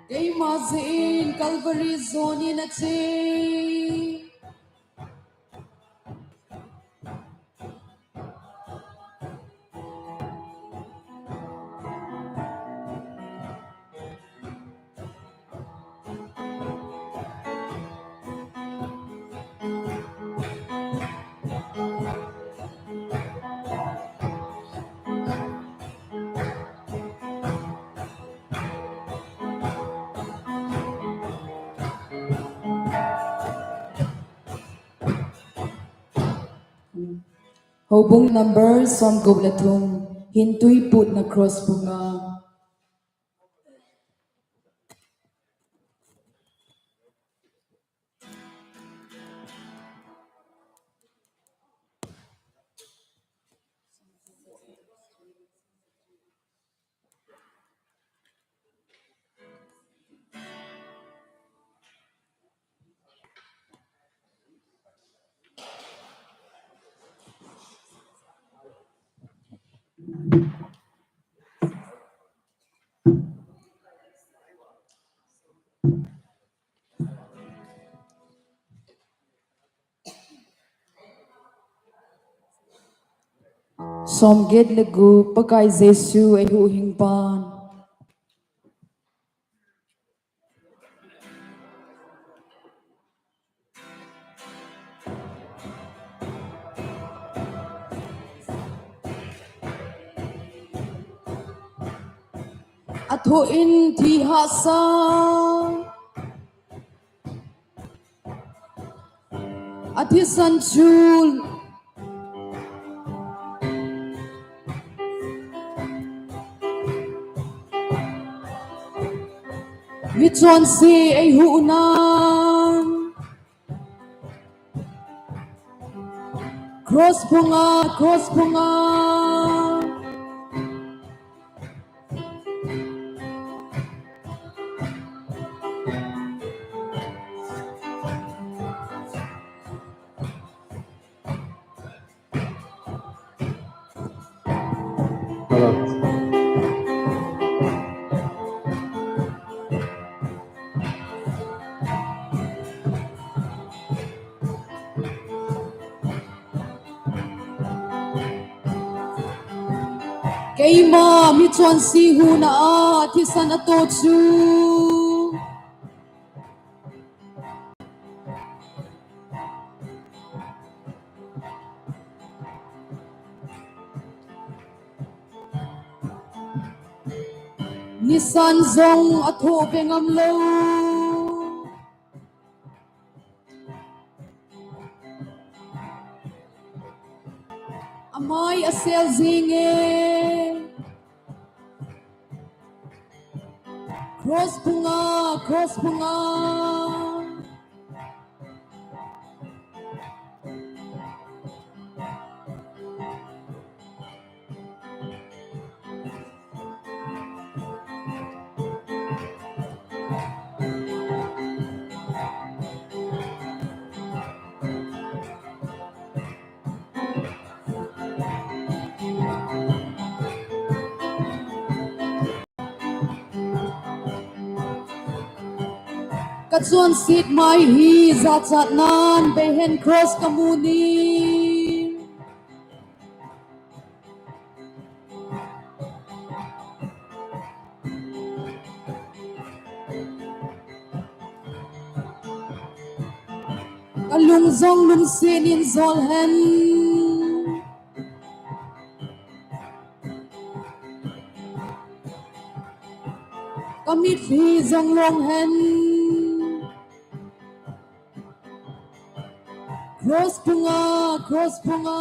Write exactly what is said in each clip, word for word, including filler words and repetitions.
Keima jeh in Calvary jon in ache. Houbung number som gup le thum, hin tui putna cross bung a. Som get le gup, Pakai Jesu eihuhhing pan. Athoh in thi hahsa, athisan chul, michonse eihuhnan. Cross bung a, cross bung a. Keima michonse huhna a thisan atoh chu. Nisan jong athoh ve ngam lou. Amai asel jing e. Cross bung a, cross bung a. Kachonset mai hi jachat nan behen cross kamu ni. Kalung jong lungset in jol hen. Kamitlhi jong long hen. Cross bung a, cross bung a.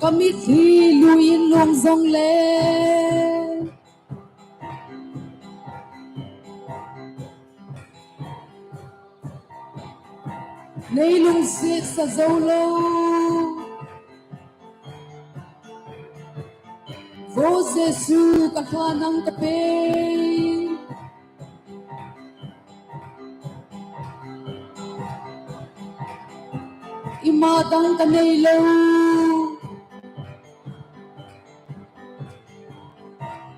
Kamitlhi lui in long jong le. Nei lungset sa jou lou. Vo Jesu, ka lha nang ka pe. Ima dang ka nei lou.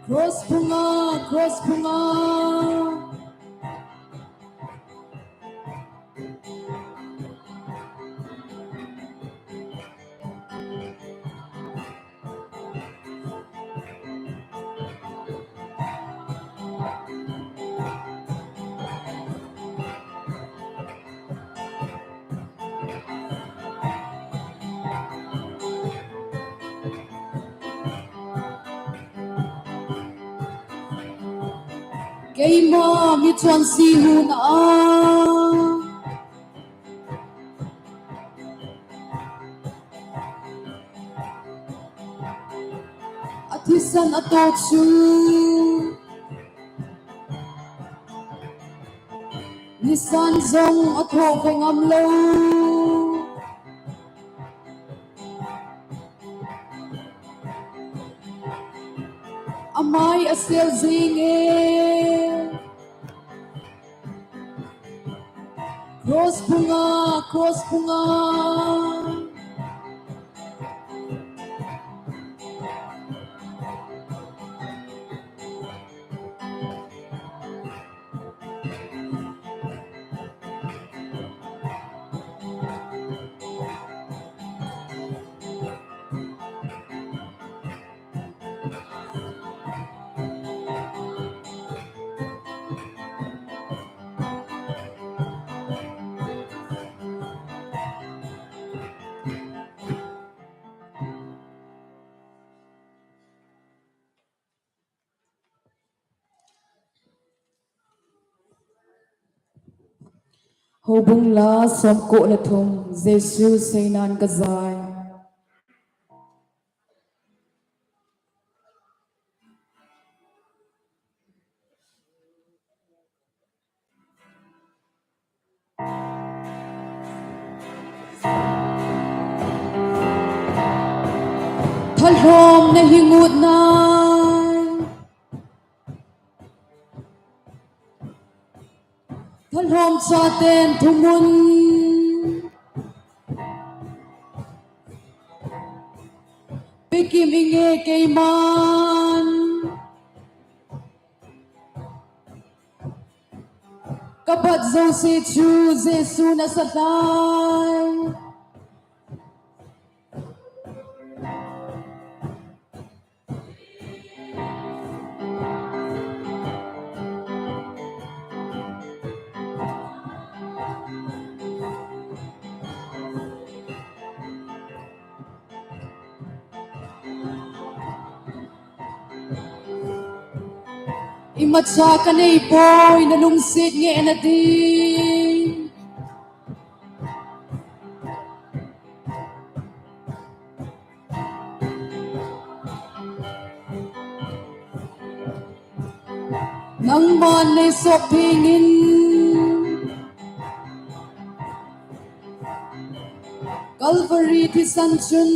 Cross phunga, cross phunga. Keima mi chonse nunga athisan atoh chu, nisan jong athoh ve ngam lou. Amai asel jing e. Cross phunga, cross phunga. Houbung la somko le thum, Jesu seinan ka jai. Thalhom na hi ngut nai. Thalhom chaten thumun pekim inge keiman. Ka bat jouse chu Jesu nasa lhai. Imacha ka nei poi, na lungset ngehna ding. Nangman nei sop theng in Calvary thisan chun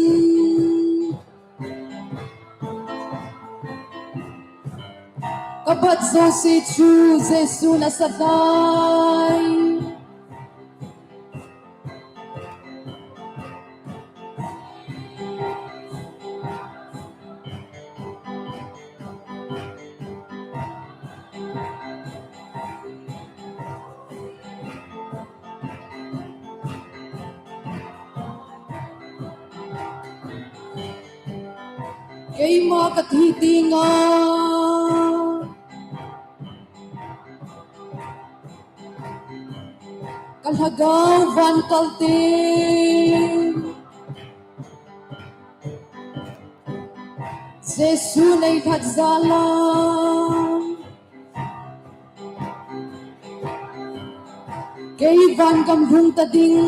ka bat jouse chu Jesu nasa lhai. Keima ka thi dinga ka lhagao van kal te Jesu nei lhat jal a kei van gam lhung ta ding.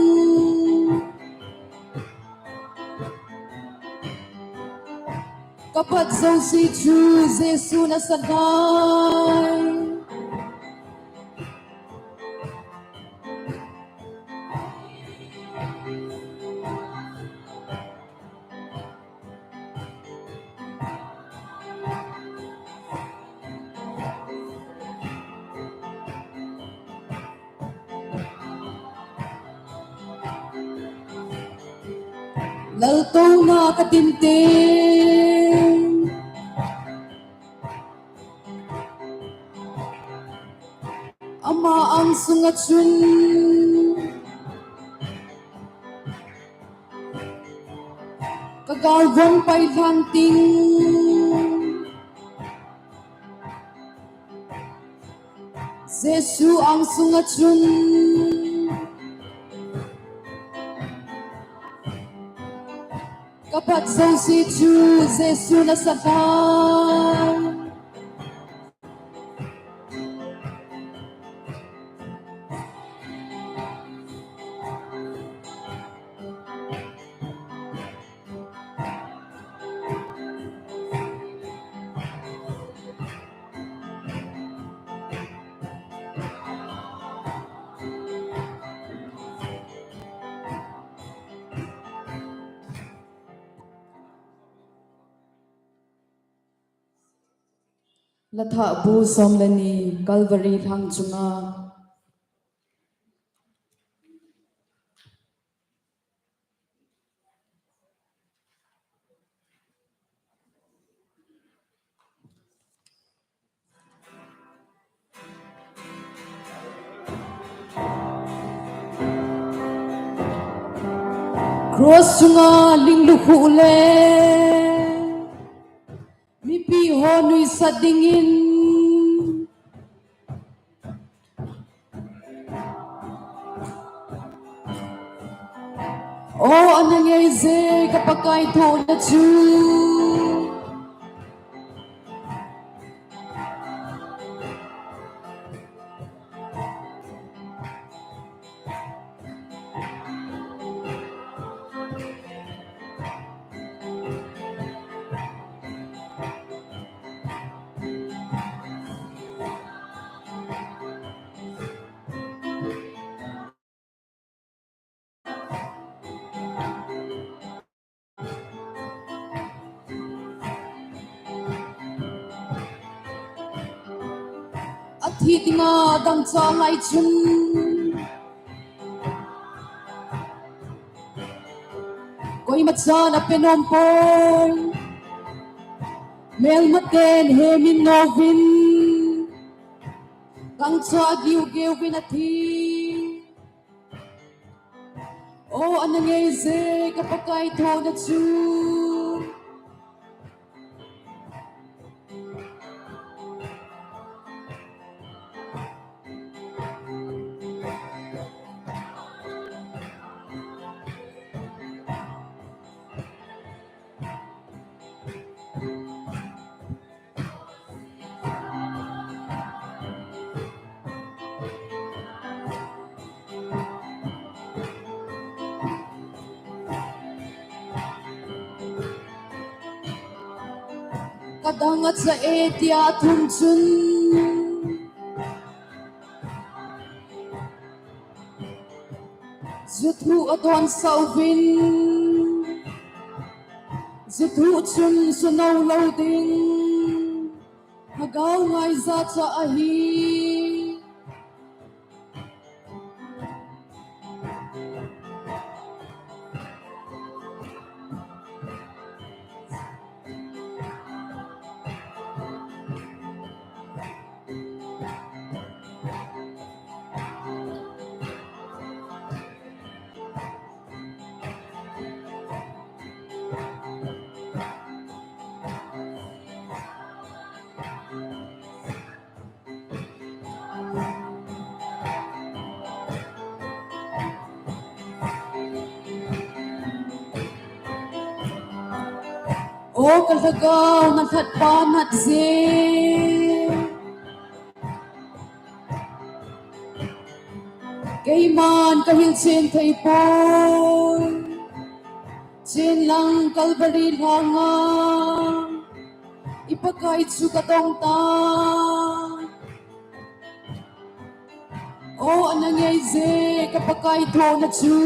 Ka bat jouse chu Jesu nasa lhai. Kaltouna ka tinten, ama ang sunga chun ka galvan pai lhang ting. Jesu ang sunga chun ka phat jouse chu Jesu nasa lhang. Latha bu som le ni, Calvary lhang chunga. Cross chunga ling lukhuh le mipi ho nuisat dingin. O, ana ngei je ka Pakai thohna chu. Athi dinga dangchah ngai chun koima chan ape nom poi. Melmaten hemin nouvin, dangchah giugiuvin athi. O, ana ngei je ka Pakai thohna chu. Ka dang acha e tia athum chun, juthu adonsah uvin, juthu chun sunou lou ding, lhagao ngai jachat ahi. O ka lhagao nalhatpa nat je. Keiman kahil chen thei poi. Chen lang Calvary lhanga i Pakai chu kadong tai. O, ana ngei je ka Pakai thohna chu.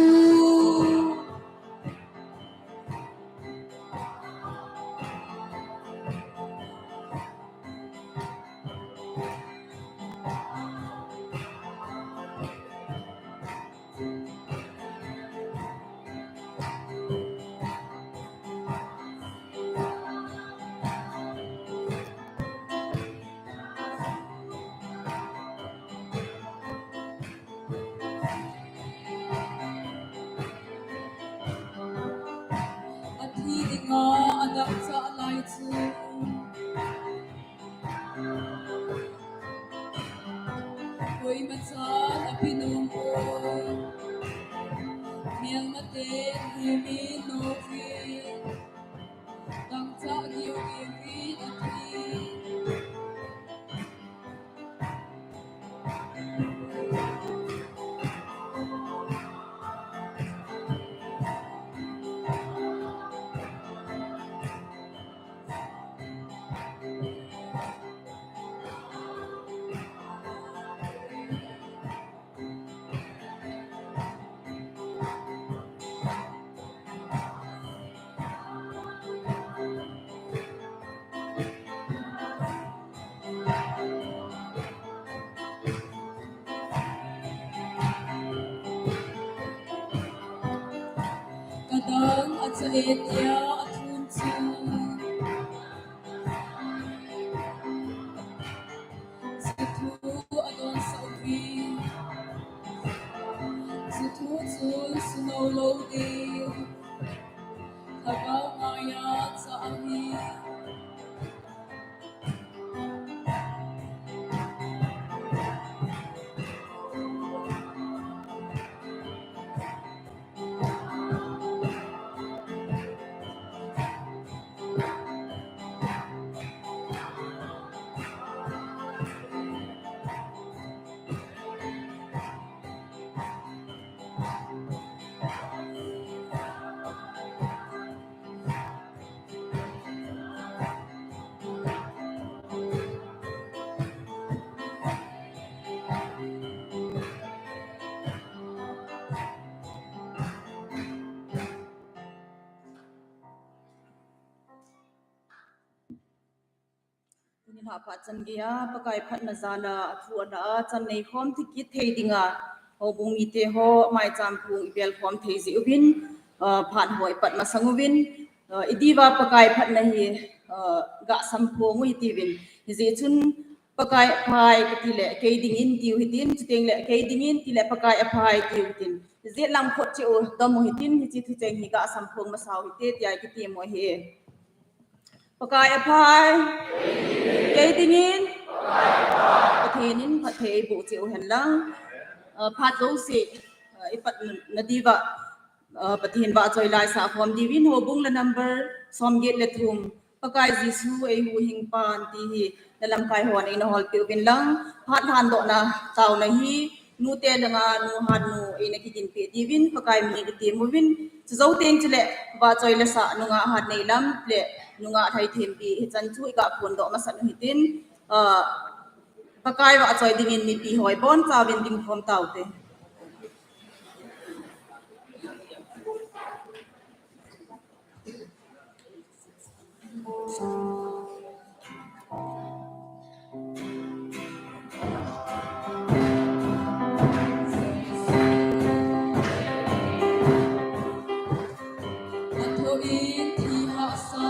Koima chan api nom poi. Mial mate himi novi. Dangcha giu giu api. Kadang acha etia athum chu. Suthu adon sauvi. Suthu chun suno lo di. Lhagao maya cha ahi. Tunin haphat chan geiya, Pakai phatna jal a, athu ana a, chan nei khom thei kit thei dinga, houbung mite ho, maicham phung i bel khom thei jeh uvin, ah, phat ho i pat masang uvin, ah, i diuva Pakai phatna hi, ah, ga samphong u i tiuvin. Hijeh chun, Pakai aphai kati le, kei dingin tiu hitin, chuteng le, kei dingin ti le, Pakai aphai tiu hitin. Jet lam khut cheh u dom u hitin, hiche thucheng hi ga samphong masa u hite, tia i kitem u ahi. Pakai aphai, kei dingin, Pathen in phatthei eiboh cheh u hen lang. Ah, phat jouse, ah, i patna diuva, ah, Pathen vahchoi laisah khom diuvin houbung la number som get le thum. Pakai Jesu eihuhhingpan ti hi la lamkai hon eina hol peh uvin lang, phat lhandohna taona hi nute langa nu Hatnu eina kigin peh diuvin Pakai min in i tem uvin, chujou teng chule vahchoi lasah nungah Hatneilam le nungah Lhaithempi hichan chu i ga phondoh masat u hitin, ah, Pakai vahchoi dingin mipi ho i bonchauvin ding khom taute. Athoh in thi hahsa,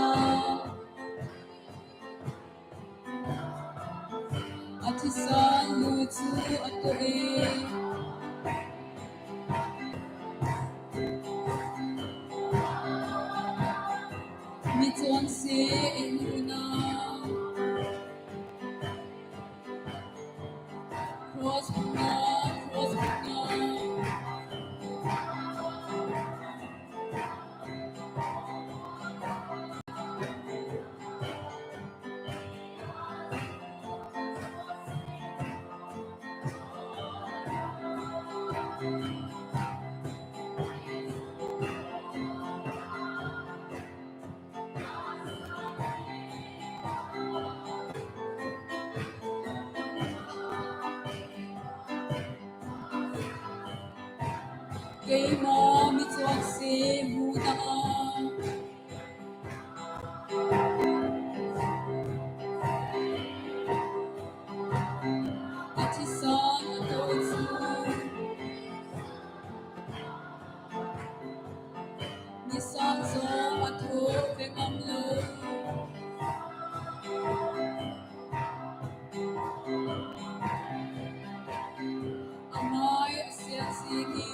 athisan nu chu atoh e. Mi chonse eina. Cross, cross, cross. Keima mi chonse muda. Athisan atoh chu. Nisan jong athoh ve ngam lou. Amai asiasi ni.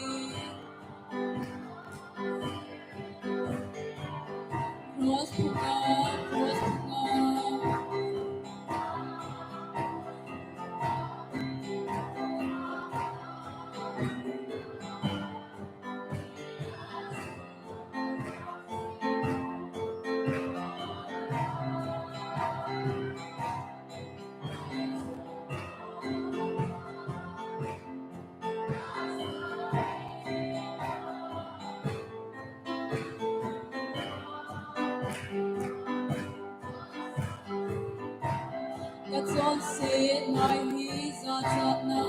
Chonsetna hi jachatna.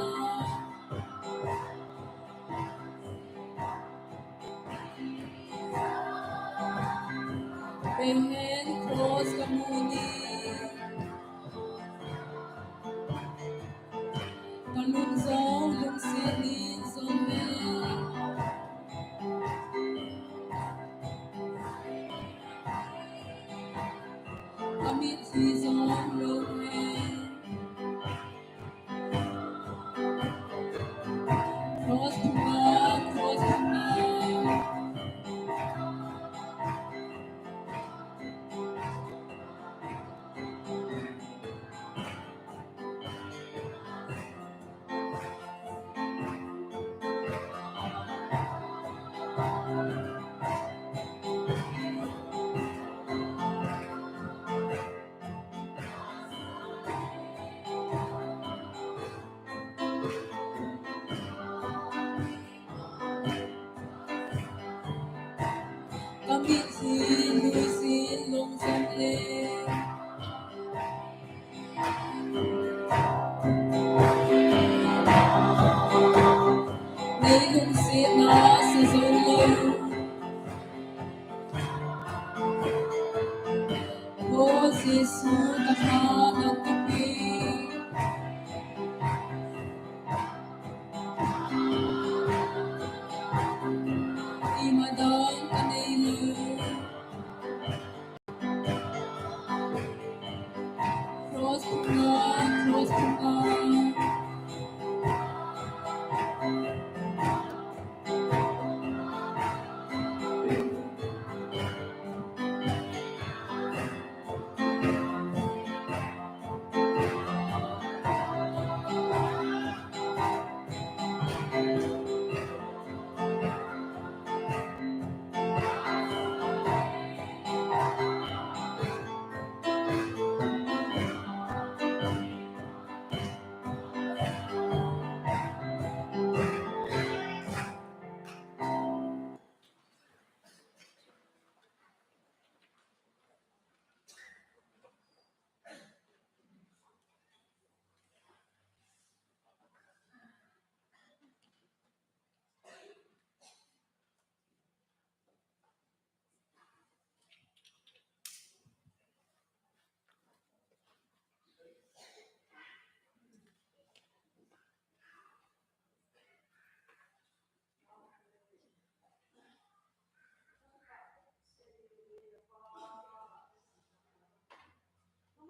Penghen cross kamu ni. Kalung jong lungset in jong le. Kamitlhi jong lung hen. Cross thunga, cross thunga. Kamitlhi lungset lung jong le. Nei lungsetna sa jong lou. O Jesu, ka tha nang kipe. Ima dang ka nei lou. Cross thunga, cross thunga.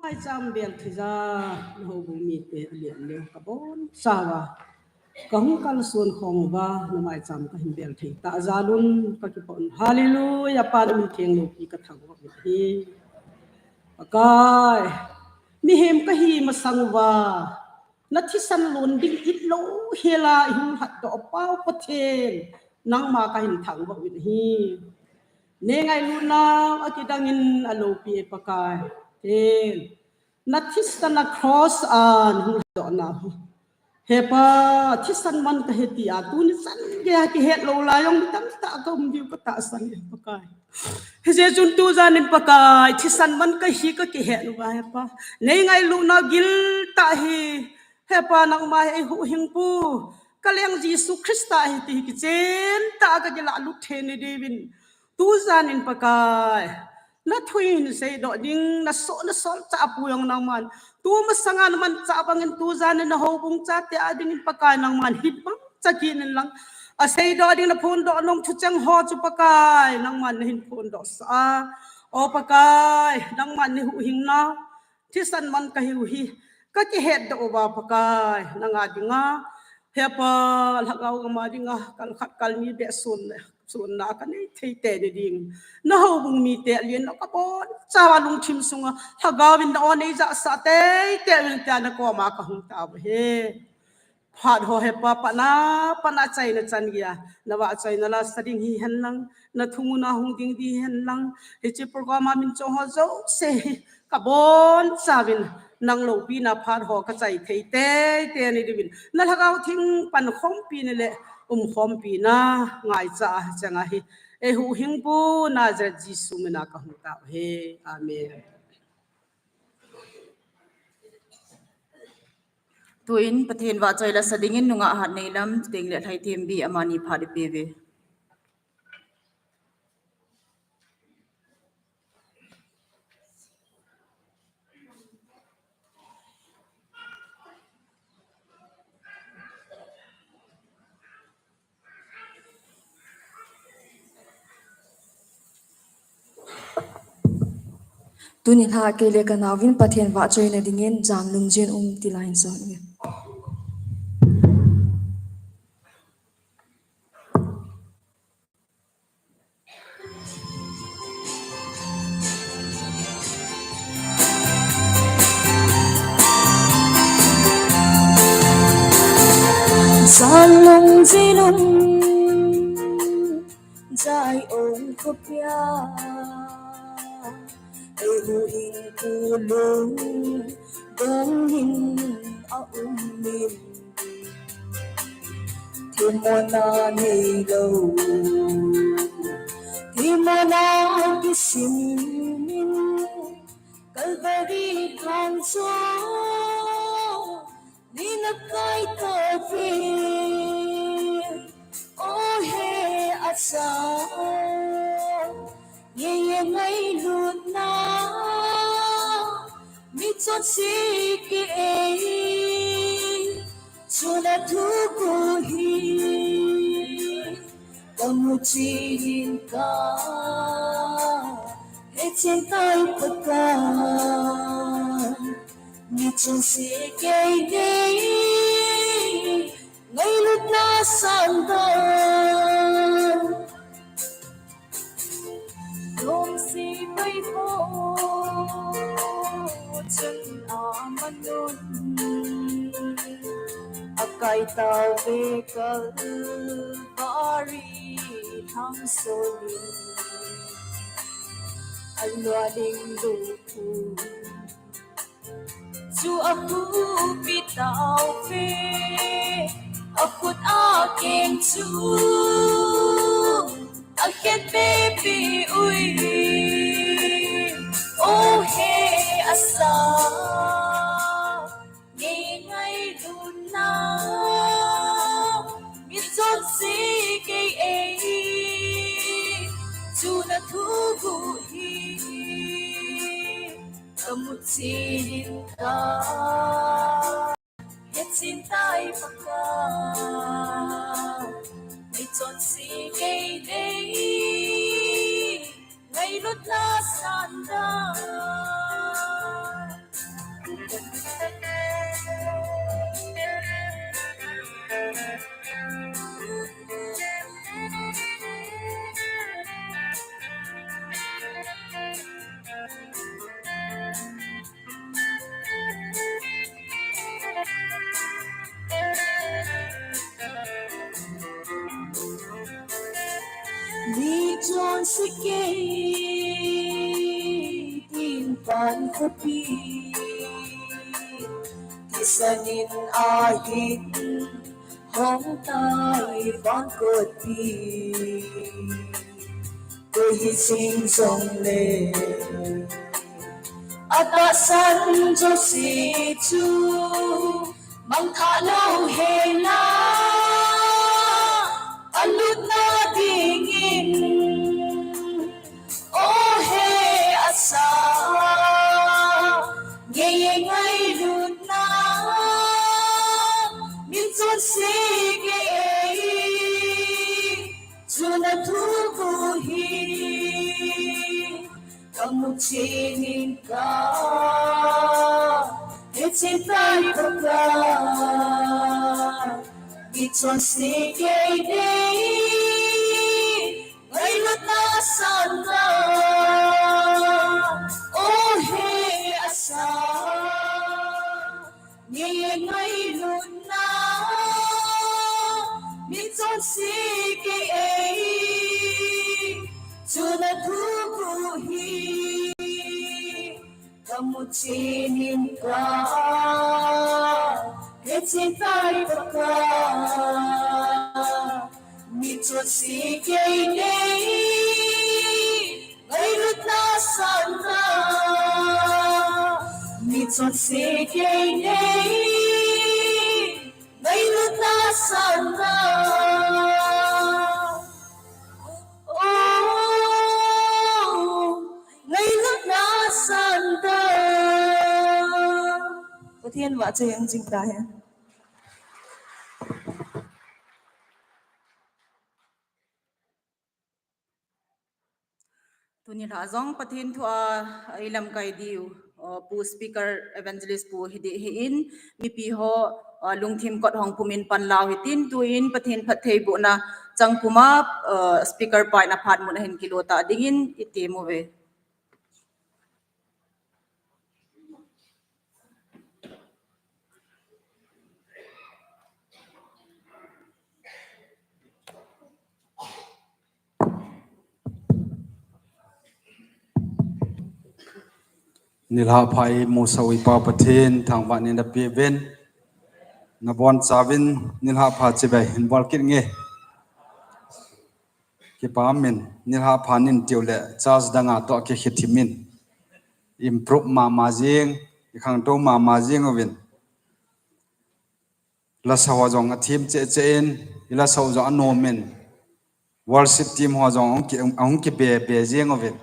Maicham bel thei ja, na houbung mite alian leh kabon chauva. Kahung kalson khom uva, na maicham kahin bel thei tah jal un, kakipah un. Hallelujah, Pa na min theng loupi kathangvah u ahi. Pakai, mihem kahi masang uva, na thisan lon ding itlou hela ihung lhatdoh pau Pathen, nangma kahin thangvah u ahi. Nei ngailutnau akidang in aloupi e Pakai. Ten. Na thisan a cross a nahung lhatdoh nau hi. He Pa, thisan man kahi tia, tuni chan geiya kihet lou lai jong mi tamtah kaum diu katahsan e Pakai. Hijeh chun tujan in Pakai, thisan man kahi kakihet uva he Pa. Nei ngailutnau giltah hi, he Pa nangma hi eihuhhingpu. Kaleng Jesu Christa ahi ti hi kichen tah a kakilah lut thei na diuvin. Tujan in Pakai. Na thu hin seidoh ding, na so, na solchahpu jong nangman. Tumasang a na manchah bang in tujan in na houbung chate a ding in Pakai nangman. Hibang chakit in lang. Aseidoh ding na phondoh nung thucheng ho chu Pakai. Nangman nahin phondoh sah a. O Pakai, nangman nei huhhing nau. Thisan man kahiu hi, kakihetdoh uva Pakai, nanga dinga, he Pa, lhagao gam a dinga, kal khat kal ni beh sun, sunna kanei thei tei ding. Na houbung mite alian lou kabon chauva lungthim sunga, lhagao in na o neijahsah tei tei uvin tia na koma kahung tauve. Phat ho he Pa, patna, patna chaina chan geiya, na vahchoina la sa ding hihen lang, na thumuna hung ding ding hihen lang, hiche program a min chong ho jouse hi, kabon chauvin, nang loupina phat ho kachai thei tei tei na diuvin, na Lhagao Theng pankhompi na le umkhompi na ngaicha a chang ahi, eihuhhingpu Nazareth Jesu mina kahung tauve. Amen. Tuin Pathen vahchoi la sa dingin nungah Hatneilam, chuteng le Lhaithem Bi amani phat ipe uve. Tuni lha kei le ka nauvin Pathen vahchoina dingin Janglungjin um ti la in son nge. Janglungjin um Jaiong khopia, eiho in khu lungdong in aum in, themmona neilou, themmona kisim in, Calvary thangcho nina kai tauve. O he, acha, nge ngailutna, michonse kei ei, chuna thuguh hi kamu chen in ka hechen tai Pakai, michonse kei ei, ngailutna sangkah lungset pai ho chun amanun akai tauve Calvary thangcho in, alua ling lukhu chu ahuhpi tauve, akhut akeng chu akhenbeh peh uve. O he, acha, nge ngailutna, michonse kei ei, chuna thuguh hi kamu chen in ka hechen tai Pakai, michonse kei ei, ngailutna sangkah. Michonse kei tin pan khopi, thisan in ahin hong tai van kotpi. Koi hi jing jongle, atahsan jouse chu mangthah lou henga alutna dingin. O he, acha, nge ngailutna, michonse kei ei, chuna thuguh hi kamu chen in ka hechen tai Pakai, michonse kei ei, ngailutna sangkah. O he, acha, nge ngailutna, michonse kei ei, chuna thuguh hi kamu chen in ka hechen tai Pakai, michonse kei ei, ngailutna sangkah, michonse kei ei, sangta. Oh, ngailutna sangta. Pathen vahchoi jing tahen. Tuni lha jong Pathen thu a ilamkai diu, uh, Pu Speaker Evangelist Pu hiding ahin, mipi ho, uh, lungthim kot hung pumin pan lau hitin, tuin Pathen phattheibohna chang puma, uh, Speaker pa in aphat mun ahin kilo ta dingin iti uve. Nilhah pha imusah u iPa Pathen, thangvahna napeuvin, nabonchauvin nilhah pha chibai hin bol kit inge. Kipa umin, nilhah pha nin tiu le, church dang a toh kikhethimin, improve mama jing, ikhangtou mama jing uvin. Lasa ho jong athem cheh cheh in, ilasa ho jong anomin, worship team ho jong ahung ki, ahung kibe be jing uvin.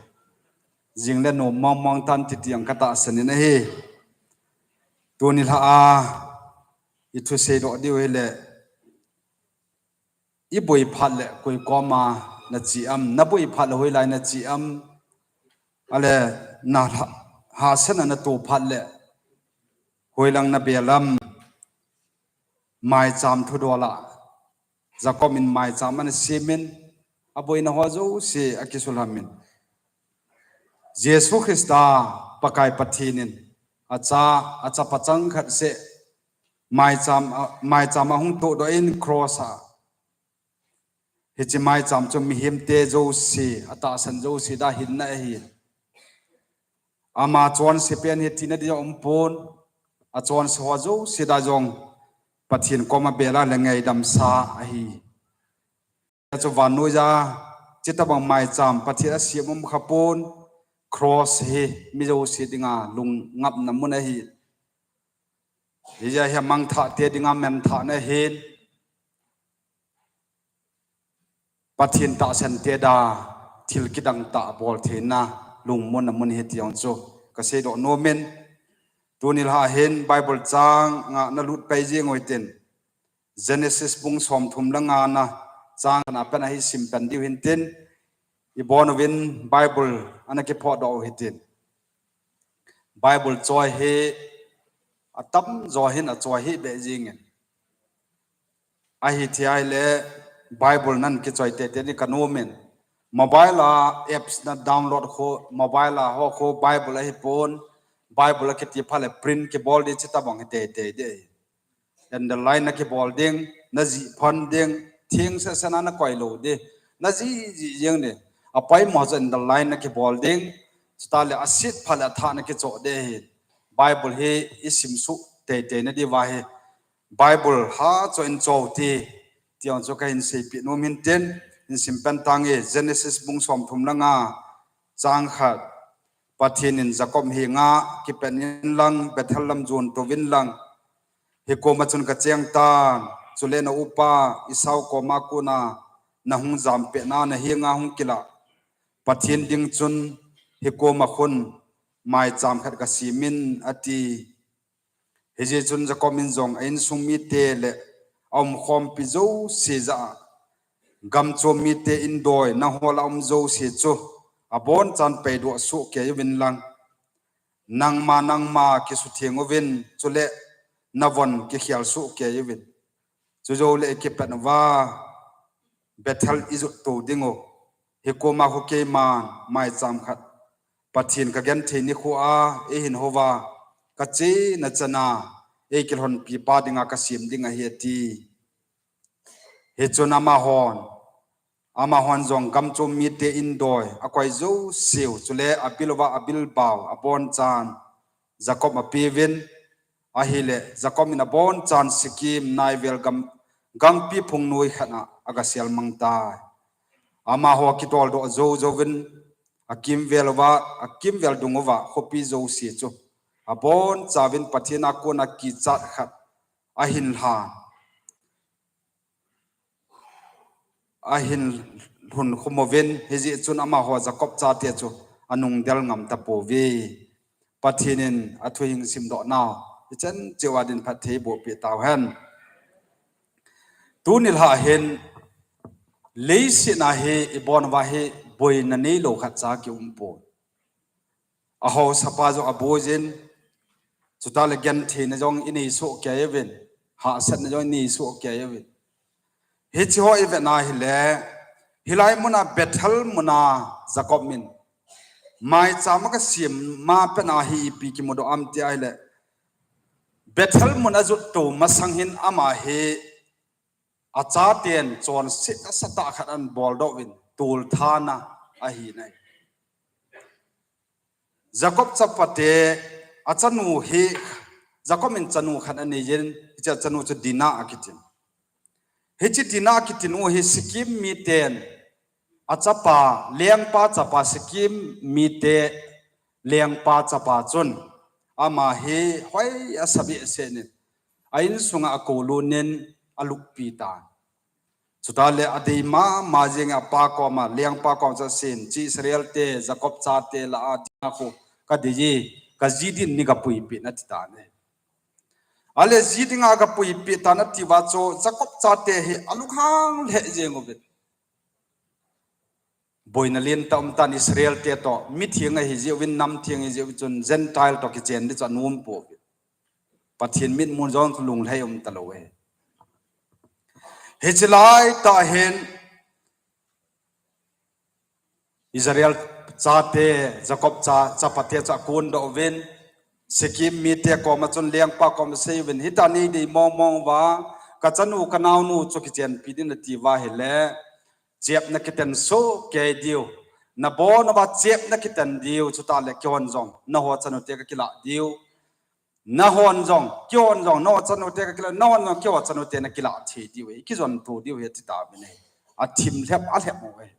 Jing le nom mong mong tan titi jong katahsan in ahi. Tuni lha a ithusei doh diu hile, iboi phat le koi koma nache am, naboi phat le hoilai nache am, ale nahahsatna nato phat le hoilang nabel am, maicham thudol a Jacob in maicham ana semin, aboina ho jouse akisulhamin. Jesu Christa Pakai Pathen in acha, achapa changkhat seh maicham a, maicham ahung todoh in cross a. Hiche maicham chu mihemte jouse, atahsan jouse dia hinna ahi. Ama chonse pen hi tina dia umpon, achonse ho jouse dia jong Pathen koma bela le ngaidamsa ahi. Chu vannoiya, chutabang maicham Pathen asem umkhapon, cross hi mi jouse dinga lungngapna mun ahi. Hijeh a hi amangthahte dinga menthahna ahin, Pathen tahsante dia thil kidang tah bol theina lungmonna mun ahi ti jong chu kaseidoh nomin, tuni lha hin Bible chang nga nalut pai jing u hitin, Genesis bung somthum le nga na chang khatna pen ahin simpen diu hintin, ibonuvin Bible ana kiphodoh u hitin. Bible choi hi atamjo hin achoi hih beh jingin. Ahithei ahile Bible nakichoi teitei ding kanomin. Mobile a apps nadownload khu, mobile a ho khu Bible ahipon, Bible akiti phat le print kibol ding chutabang hi teitei ding. Underline nakibol ding, najih phon ding, theng sehseh a nakoi lou ding, najih jih jeng ding. Apoimo chu underline nakibol ding, chuteng le aset phat le athah nakichoh ding ahi. Bible hi isimsuh teitei na diuva hi Bible ha choh in choh u hite, ti jong chu kahin seipeh nom hintin, hin simpen tange, Genesis bung somthum le nga, chang khat. Pathen in Jacob henga kipen inlang, Bethel lam jon touvin lang, hikoma chun kacheng tan, chule na upa Esau koma kona nahung jampeh na, nahenga hung kilah Pathen ding chun hikoma khun maicham khat kasemin, ati. Hijeh chun Jacob in jong a insung mite le aumkhompi jouse jah a, gamchom mite indoi nangho lah a um jouse chu abonchan paidoh soh kei uvin lang, nangma nangma kisutheng uvin, chule navon kikhel soh kei uvin. Chujou le ikipet uva Bethel ijot tou ding u, hikoma khu keiman maicham khat Pathen kagenthei nikho a eihin houva, kachena chana eikilhonpi pa dinga kasem ding ahi, ati. Hichun amahon, amahon jong gamchom mite indoi akoi jouseu, chule abil uva abilbau abonchan Jacob apeuvin, ahile Jacob in abonchan Shechem naivel gam, gangpi phungnoi khat a agasel mang tai. Amaho akitoldoh jou jouvin, akimvel uva, akimvel dung uva khopi jouse chu abonchauvin Pathen a kona kichat khat ahin lhan. ahin lhun khum uvin, hijeh chun amaho Jacob chate chu anung del ngam tapouve. Pathen in athu hing simdoh nau, hichan cheh a din phatthei boh peh tauhen. Tuni lha hin, leiset a hi ibon uva hi boina neilou khat cha kium pon. Ahaosapa jong aboi jin, chutah le gentheina jong inei soh kei uvin, hahsatna jong inei soh kei uvin. Hiche ho ivet na hile, hilai mun a Bethel mun a Jacob in maicham aga sem ma pet na hi ipi kimudoh am tia hile, Bethel mun a jot tou masang hin ama hi achaten chonset asatah khat ahin boldoh uvin, tolthat na ahi nai. Jacob chapate, achanu hi, Jacob in chanu khat anei jin, hiche achanu chu Dinah akitin. Hiche Dinah akitin u hi Shechem miten, achapa, lengpa chapa Shechem mite, lengpa chapa chun, ama hi hoi asa behseh in, a insunga akoulun in aluppi tan. Chutah le adei mama jing a apa koma, lengpa koma chu asen, hiche Israel te, Jacob chate lah a Dinah khu kadei e, kaji din nei kapuipeh in ati tan e. Ale ji dinga kapuipeh tan ati uva chu Jacob chate hi alunghang lheh jeng uvin. Boina lentah um tan Israel te toh, mitheng ahi jeh uvin, namtheng ahi jeh uvin chun Gentile toh kichen ding chu anom pouve. Pathen mitmu jong chu lunglhai um talou e. Hiche laitah hin Israel chate, Jacob cha, chapate chu akondoh uvin, Shechem mite koma chun lengpa koma asei uvin, hitia nei dei mong mong uva, kachanu kanaonu chu kichenpi ding nati uva hile, chepna kiten soh kei diu. Nabon uva chepna kiten diu, chutah le keihon jong, naho chanute kakilah diu. Nahon jong, keihon jong, naho chanute kakilah, nahon jong, keiho chanute nakilah thei diu, ikijon to diu ahi ati tauvin ahi. Athim lhep, alhep u ahi.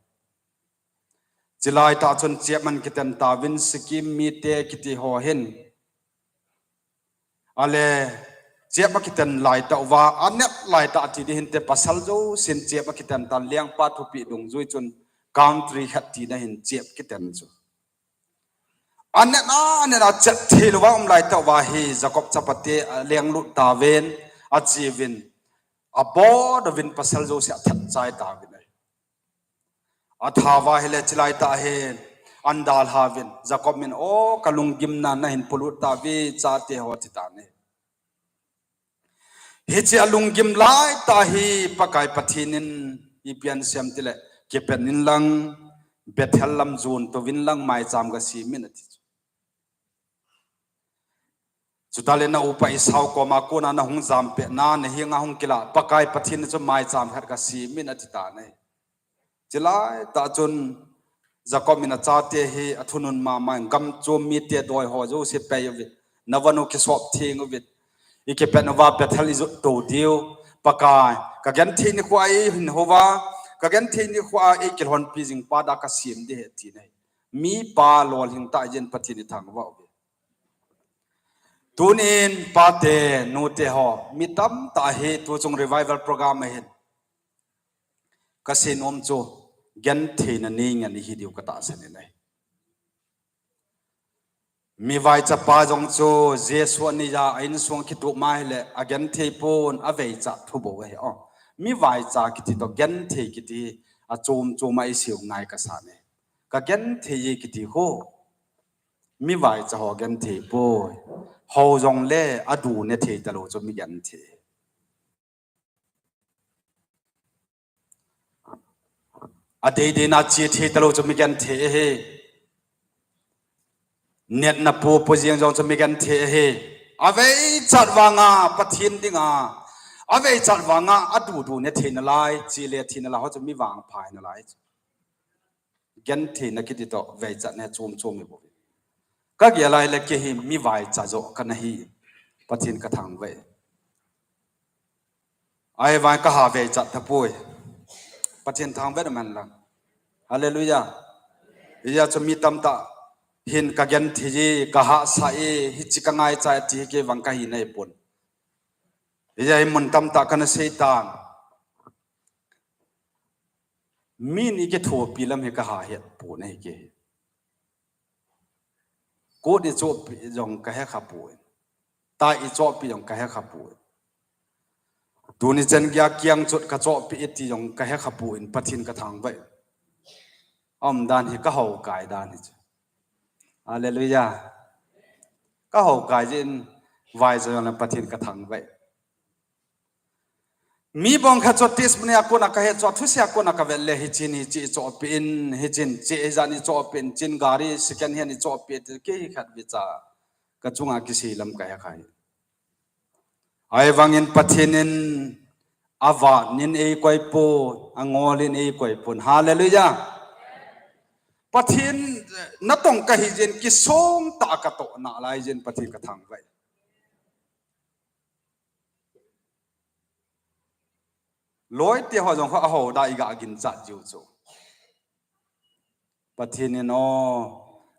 Chulai tah chun chepman kiten tauvin Shechem mite kiti ho hin. Ale, chepma kiten laitah uva, anep laitah ati ding hinte pasal jousen chepma kiten tan lengpa thupeh dungjui chun country khat tina hin chep kiten chu. Anep a, anep a chet thei louva um laitah uva hi Jacob chapate alenglut tauvin, acheuvin, abol uvin pasal jouse athat chai tauvin ahi. Athat uva hile chulai tah hin, ahin dalha uvin, Jacob in, o kalunggimna nahin polut tauve chate ho ati tan ahi. Hiche alunggim laitah hi Pakai Pathen in ipi asei em tile, kipen inlang, Bethel lam jon touvin lang maicham gasem in ati chu. Chutah le na upa Esau koma kona nahung jampeh na, nahenga hung kilah Pakai Pathen in chu maicham khat gasem in ati tan ahi. Chulai tah chun Jacob in achate hi athunun mama in gam chom mite doi ho jouse pei uvin. Navon u kisop theng uvin. Ikipen uva Bethel ijot to diu. Pakai, kagenthei nikho a eihin houva, kagenthei nikho a eikilhonpi jing pa dia kasem ding ahi ati nai. Mipa lolhing tah jeng Pathen ithangvah uve. Tunin pate, nute ho, mi tamtah hi tuchung revival program a hin kasei nom chu, gentheina nei ngen ihi diu katahsan in ahi. Mi vaichapa jong chu Jesu anei a, a insung kitup ma hile, agenthei pon, aveichat thu bou ahi. O, mi vaicha kiti toh genthei kiti, achom chom a isei u ngai kasan e. Kagenthei e kiti ho. Mi vaicha ho genthei poi. Hou jongle adu ne thei talou chu mi genthei. Adei dei na che thei talou chu mi genthei ahi. Netna popo jeng jong chu mi genthei ahi. Aveichat vanga Pathen dinga, aveichat vanga adu du ne thei nalai, che le thei nalai ho chu mi vangpha hi nalai chu. Gentheina kiti toh veichatna chom chom hi bou. Kagel a hile kei hi mi vaicha joh kana hi. Pathen kathangvah e. Ahivang kaha veichat tapoi. Pathen thangvah man lang. Hallelujah. Hijeh chun mi tamtah hin kagenthei e, kahahsa e, hiche kangaicha e ti hi kei vang kahi nahi pon. Hijeh hin mun tamtah kana seitan. Min ikithopi lam hi kaha het pon ahi kei. Kot ichohpi jong kahe kha poi. Tai ichohpi jong kahe kha poi. Tuni chan geiya kiang chot kachohpi e ti jong kahe kha poi, Pathen kathangvah e. Aumdan hi kahoukai dan hi chu. Hallelujah. Kahoukai jeh in vaijong le Pathen kathangvah e. Mi bang khat chu testimony a kona kahet chu, thusei a kona kavet le, hichen hiche ichohpi in, hichen hiche hijat in ichohpi in, hichen gari second hand ichohpi in, ti kei khat vecha kachunga kisei lam kahe kha hi. Ahivangin Pathen in avat in eikoi pon, angol in eikoi pon. Hallelujah. Pathen natong kahi jeh in kisong tah a katoh nalai jeh in Pathen kathangvah e. Loite ho jong kho ahouda iga ginchat jiu chu. Pathen in o,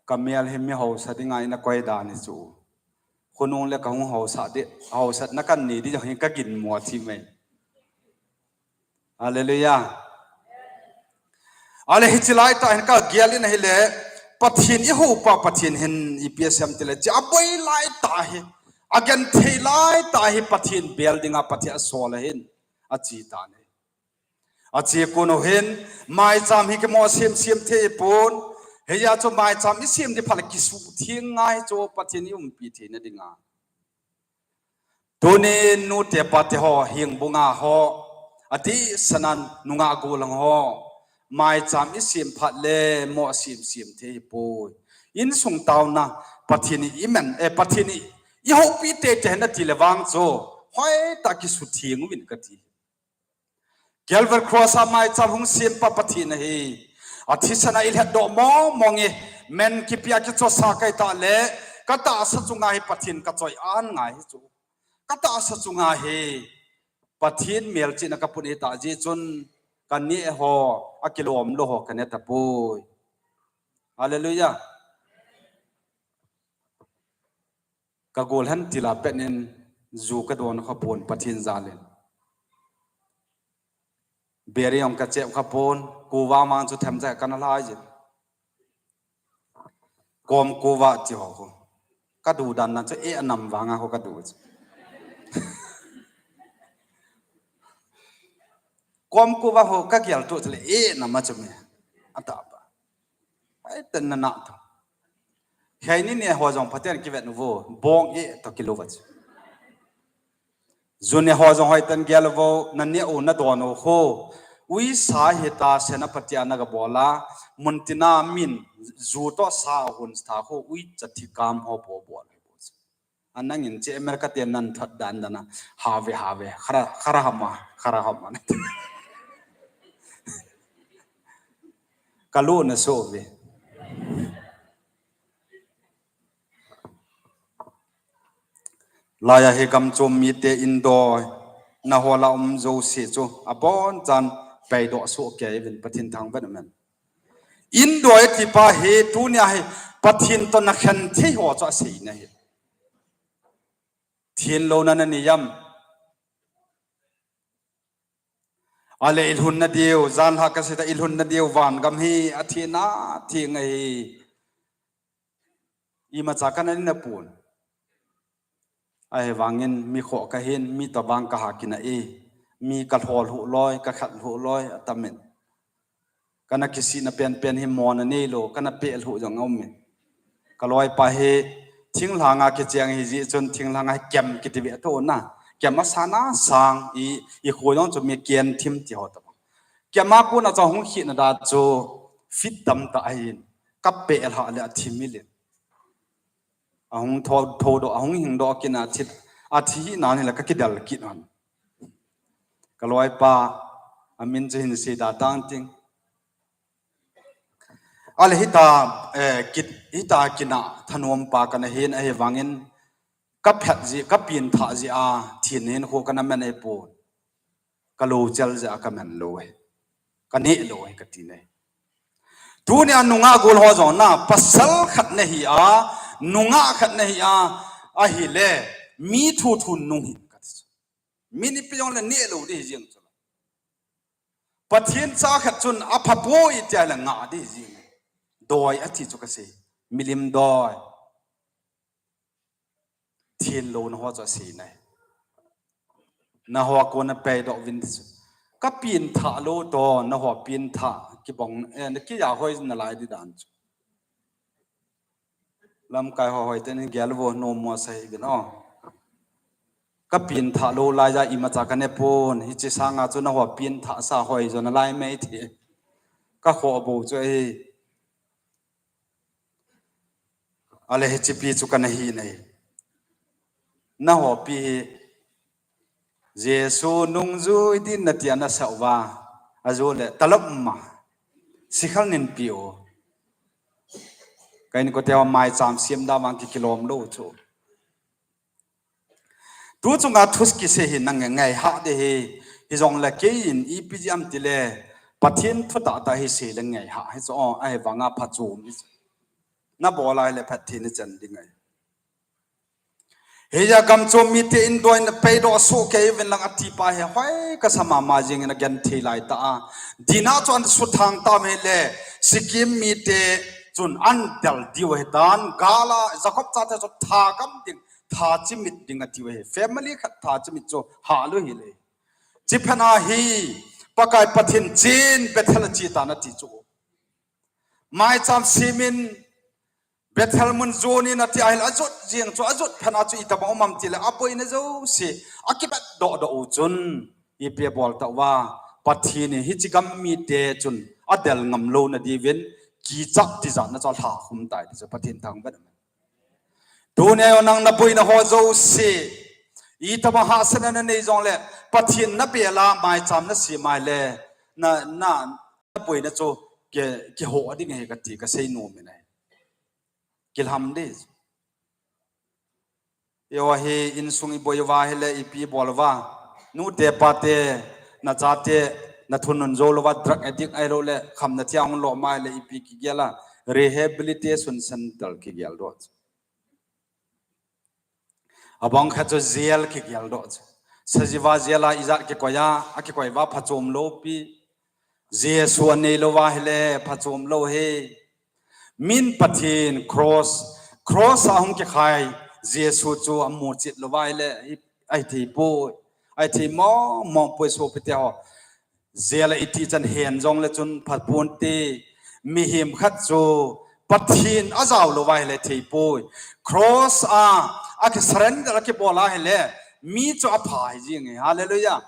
kamel hi mi hausa dinga eina koi dan ahi chu. Khonung le kahung hausa di, hausatna kanei di jong hi kaginmo thim e. Hallelujah. Ale hiche laitah hin kagel in ahile, Pathen ihoupa Pathen hin ipi asei em tile, hiche aboi laitah hi, agenthei laitah hi Pathen bel dinga Pathen asol ahin, ache tan ahi. Ache kon u hin, maicham hi kimo semsem thei pon, hijeh chun maicham isem di phat le kisuhtheng ngai chu Pathen iumpi theina dinga. Tuni nute pate ho, hingbunga ho, adehsetna nungah gollhang ho, maicham isem phat le mo semsem thei hipoi. Insung taona, Pathen in imen, eh, Pathen in ihoupi teitei hen ati le vang chu, hoitah kisuhtheng uvin kati. Calvary Cross a maicham hung sempa Pathen ahi. Athisan a ilhatdoh mong mong e, men kipia kichosa kahi tah le, katahsa chunga hi Pathen kachoi-an ngai hi chu. Katahsa chunga hi Pathen melchihna kaput ahitah jeh chun, kaneh ho, akilom lou ho kaneh tapoi. Hallelujah. Kagol hen tila pet in ju kadon kha pon Pathen jal in. Beri jong kachep kha pon, kuva mang chu themcha kana lhai jin. Kom kuva ti ho kho. Kadu dan na chu e anam vanga kho kadu chu. Kom kuva ho kagel tu chule e nama chu me. Atapa. Ai, ten na na to. Hei ni ne ho jong phaten kivet nu vo, bong e to kilou va chu. Ju ne ho jong hoi ten gel vo, na ne u na don u kho. Uisa hita Senapati a na ga bol a, mun tina min ju to sa hun tha kho, uicha thi kam ho bo bol. Anang in che America te nan thot dan dan a, have, have, khara, khara hama, khara hama. Kalu na so ve. Laiya hi gam chom mite indoi, na hola um jouse chu, abonchan peidoh soh kei uvin Pathen thangvah in um hen. Indoi ati pa hi, tunia hi, Pathen toh na khen thei ho chu asei na hi. Thenlouna na nei em? Ale ilhun na diu, janhi kasei ta ilhun na diu, van gam hi, athina, thina hi. Imacha kana nei na pon. Ahivangin mi kho kahin, mi toh vang kaha kina e. Mi kalhol hu loi, kakhat hu loi, atamin. Kana kisihna penpen hi mona neilou, kana peh lhu jong aume. Kaloipa hi thinglhanga kicheng hi jeh chun thinglhanga hi kem kiti ve to na. Kem asana sang i, i khu jong chu mi ken thim ti ho ta. Kem a kona chu hung khina da chu fit tam ta ahin. Kapeh lha le athim i le. Ahung tho, tho doh, ahung hing doh kina thi, athi hina ni la kakidel kit hon. Kaloipa, amin chu hin sei da tang ting. Ale hita, eh, kit, hita kina thanom pa kana hin ahivangin, kaphet ji, kapin tha ji a, thin hin khu kana men e pon. Ka lo chel jeh a ka man lou e. Ka neh lou e ka ti ne. Tunia nungah gol ho jong na pasal khat na hi a, nungah khat na hi a, ahile mi thu thu nung hi ka ti chu. Mi ni pi jong le neh lou di hi jeng chu. Pathen cha khat chun apha poi tia le ngah ding jing. Doi ati chu kasei. Milim doi. Thenlouna ho chu asei nai. Naho a kona peidoh uvin ti chu. Ka pengthah lou toh, naho pengthah kibang, eh, na kiya hoi nalai ding dan chu. Lamkai ho hoi ten gel vo nom mo sa hih uvin o. Ka pengthah lou laiya imacha kanei pon, hiche sanga chu naho pengthah sa hoi jo nalai mai ti. Ka khoh bou chu ahi. Ale hiche pi chu kana hi nai. Naho pi hi Jesu nungjui ding nati ana sa uva. Ajole talop ma. Sikhal nin pi o. Kain ko te maicham siam da vang ki kilom lou chu. Tu chunga thus kisei hi nang ngai ha de hi. Hijongle keiin ipi jam tile. Pathen thu tahtah hi sei le ngai ha. Hi chu o, ahivanga phachom hi chu. Nabol a hile phatthei nachan ding ahi. Hiya gam chom mite in doina peidoh soh kei uvin lang ati pa hi hoi kasa mama jing in agenthei lai ta a. Dina chu ana suthang tam hile Sikkim mite chun ana del diu ahi tan gala Jacob chate chu thagam ding, tha chimit ding atiu ahi. Family khat tha chimit chu hah lou hile. Chiphat a hi Pakai Pathen chen Bethel ache tan ati chu. Maicham simin Bethel mun jon in ati ahile ajot jing chu ajot phat a chu itobang um am tile aboina jouse akibat doh doh u chun ipi abol tauva Pathen in hiche gam mite chun adel ngam louna diuvin kichat tijatna chu alhah khum tai ti chu Pathen thangvah. Tunia nang naboina ho jouse itobang hahsatna nanei jongle Pathen nabel a maicham nasem a le na, na, naboina chu ki, kihoh ding ahi kati kasei nom in ahi. Kilham ding. Eiho hi insung iboi uva hile ipi bol uva. Nute pate, nachate, nathunun jou louva drug addict ahilou le khamna thia hung lom a hile ipi kigel a rehabilitation center kigel doh chu. Abang khat chu jail kigel doh chu. Sajiva jail a ijat kikoi a, akikoi uva phachom lou pi. Jesu anei louva hile phachom lou hi. Min Pathen cross, cross a hung kikhai Jesu chu amu chet louva hile ahithei poi. Ahithei mong mong poi sopite ho. Jail a iti chan hen jongle chun phaponte. Mihem khat chu Pathen ajao louva hile thei poi. Cross a akisurrender akibol a hile mi chu apha hi jing e. Hallelujah.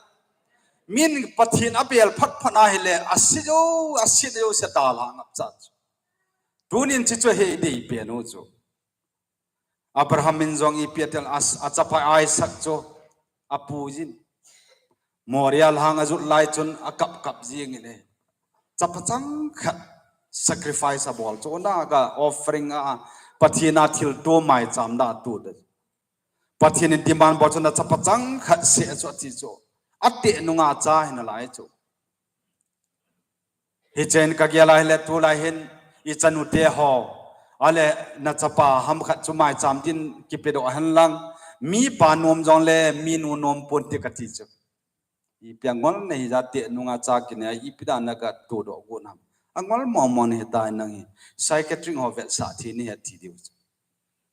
Min Pathen abel phat phat a hile ase jou, ase jou se dalha ngap chat chu. Tunin hiche chu hei dei pen u chu. Abraham in jong ipi atel a, achapa Isaac chu apuijin. Moria lhang ajot lai chun akap kap jing in e. Chapa changkhat sacrifice abol chu naga offering a Pathen a thilto maicham da tu de. Pathen in demand bol chu nachapa changkhat seh chu ati chu. Ateh nunga cha hinalai chu. Hichen kagel a hile tulai hin ichanute ho. Ale nachapa ham khat chu maicham din kipedoh hen lang. Mipa nom jongle minu nom ponte kati chu. Ipi angol nahi ja teh nunga cha kinei a ipi dan a katodoh got ham. Angol mong mong nahi tai nang hi. Psychiatric ho vetsah thei nahi ati diu chu.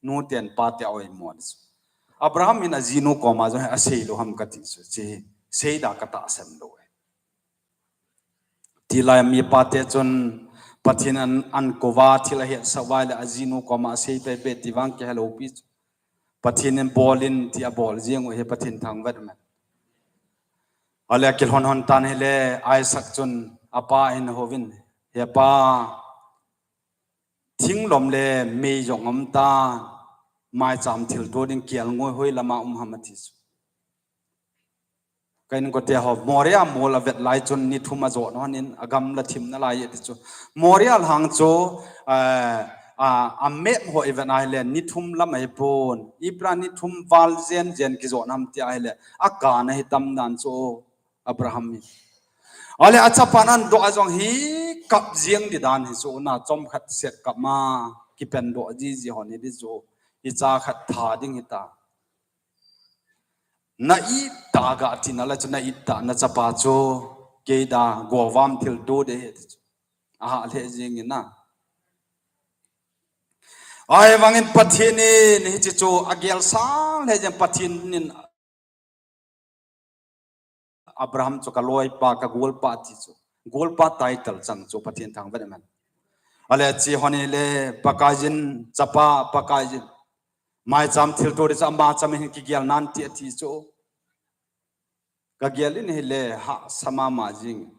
Nuten pate a oimo chu. Abraham in ajinu koma jong asei lou ham kati chu. Hiche seida katahsan lou e. Tilai mipate chun Pathen in an, ankouva thil ahetsah uva le ajinu koma asei pehpeh ti vang kihelou pi chu. Pathen in bol in ti abol jeng u hi Pathen thangvah ume. Ale akilhon hon tan hile Isaac chun apa ahin houvin, He pa, thinglom le mei jong um ta, maicham thilto ding kelngoi hoi lama um ham ati chu. Kain kote ho, Moria mol avet lai chun ni thum ajot hon in, agamla thim nalai e ti chu. Moria lhang chu, eh, a, amap ho ivet a hile ni thum lam ahipon. Ipi a ni thum val jen jen kijot ham ti a hile, akana hitam dan chu Abraham hi. Ale achapan andoh a jong hi kap jeng di dan hi chu na chomkhat set kap ma kipendoh jiji hon hi di chu. Icha khat tha ding hita. Na it tah ga tina la chu na it tah nachapa chu. keida govam thilto ding ahi ti chu. Aha lheh jing in a. Ahivangin Pathen in hiche chu agel sang lheh jeng, Pathen in Abraham chu kaloipa, kagolpa ti chu. Golpa title chang chu Pathen thangvah in amen. Ale hiche hon hile Pakaiyin, chapa Pakaiyin. Maicham thilto ding chu ama cham in kigel nan ti ati chu. Kagel in hile hahsa mama jing.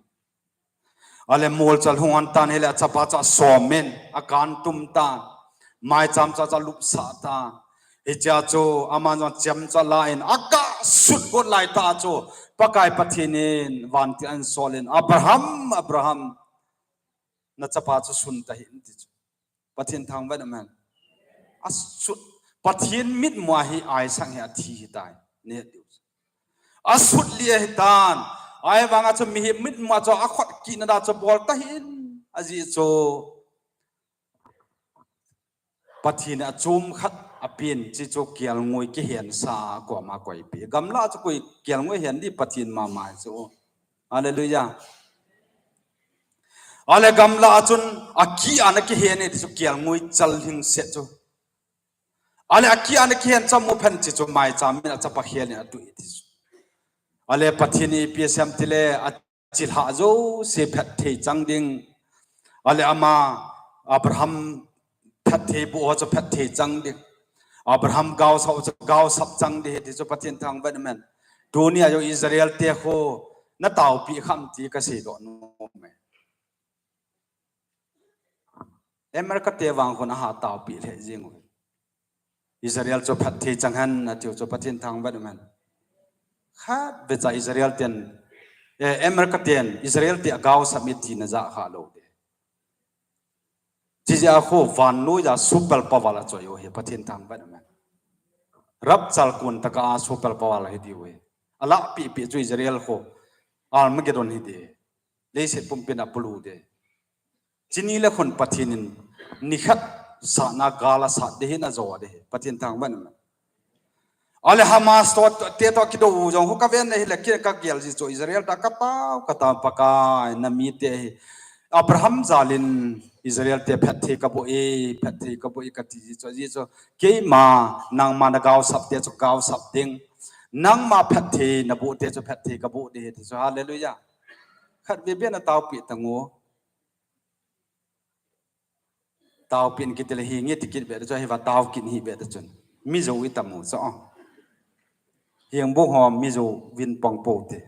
Ale molchal hung hon tan hile achapa chu asom in, akan tum tan. Maicham chu acha lupsah tan. Hichea chu aman jong chem chu alan, aga sut got laitah chu Pakai Pathen in vantil ahin sol in, Abraham, Abraham, nachapa chu sun tahih in ti chu. Pathen thangvah in amen. Asut, Pathen mitmua hi Isaac hi athi ahitai. Neh diu. Asut lih ahitan. Ahivanga chu mihem mitmua chu akhut kina da chu bol tahih in. Ajeh chu Pathen in achom khat apen, hiche chu kelngoi kihensa a koma koipeh. Gamla chu koi kelngoi hen ding, Pathen mama chu. Hallelujah. Ale gamla a chun akih a ana kihen e ti chu kelngoi chal hing set chu. Ale akih a ana kihen cham u phat in hiche chu maicham in achapa khel in atui ti chu. Ale Pathen in ipi asei em tile, achilhah jouse phatthei chang ding. Ale ama Abraham phatthei boh ho chu phatthei chang ding. Abraham gaosap ho chu gaosap chang ding ahi ti chu Pathen thangvah in amen. Tunia jong Israel te khu nataopi kham ti kasei doh nom e. America te vang khun aha taopi lheh jing u. Israel chu phatthei chang hen atiu chu Pathen thangvah in amen. Khatvei cha Israel ten, eh, America ten Israel te agaosap e tina ja kha lou ding. Hiche jeh a khu vannoiya super power achoi u ahi, Pathen thangvah in amen. Rapture kon tah a super power ahi diu ahi. Alahpeh peh chu Israel khu Armageddon hi ding. Leiset pumpin apulu ding. Hiche ni le khun Pathen in nikhat satna gal asat ding ahi, ajo ding ahi. Pathen thangvah in amen. Ale Hamas toh, te toh kidou u jong khu kaven ahile kei kagel ji chu Israel ta katao, katao Pakai, namite hi Abraham jal in Israel te phatthei kaboh e, phatthei kaboh e kati ji chu, ajeh chu keima nangma nagaosap te chu gaosap ding, nangma phatthei naboh te chu phatthei kaboh ding ahi ti chu. Hallelujah. Khatvei beh nataopi tan u. Taopin kiti le hinge ti kit beh ta chu, hiva taokit hih beh ta chun. Mizo itam u chu. Hingbung ho Mizo vin pang pou te.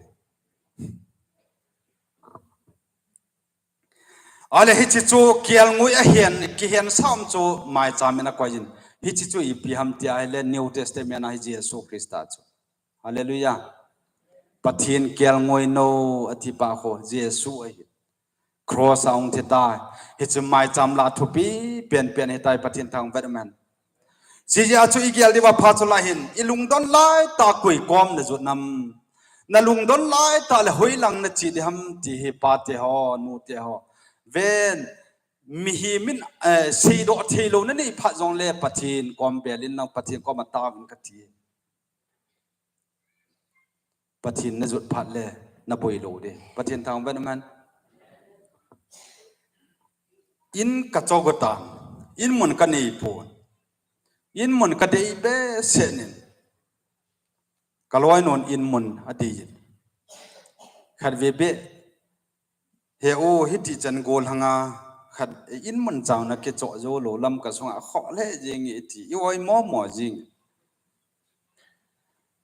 Ale hiche chu kelngoi ahen, kihensa um chu maicham in akoiyin. Hiche chu ipi ham ti ahile New Testament a hi Jesu Christa chu. Hallelujah. Pathen kelngoi nou ati pa khu Jesu ahi. Cross a hung thi tai. Hichu maicham lah a thupi penpen ahitai, Pathen thangvah in amen. Hiche jeh a chu igel diuva pha chu lah hin, ilungdon laitah a koi kom najot nam. Nalungdon laitah le hoilang nache ding ham ti hi pate ho, nute ho. Ven, mihem in, eh, seidoh theilou nanei phat jongle Pathen kom bel in lang, Pathen kom a taovin kati. Pathen najot phat le naboi lou ding. Pathen thangvah in amen. In kacho got tan. In mun kanei pon. In mun kadei behseh in. Kaloinun in mun adei in. Khatvei beh He u, hiti chan gollhang a khat, in mun chauna kichoh jou lou, Lamka sunga khoh lheh jing e ti, i oimo mo jing.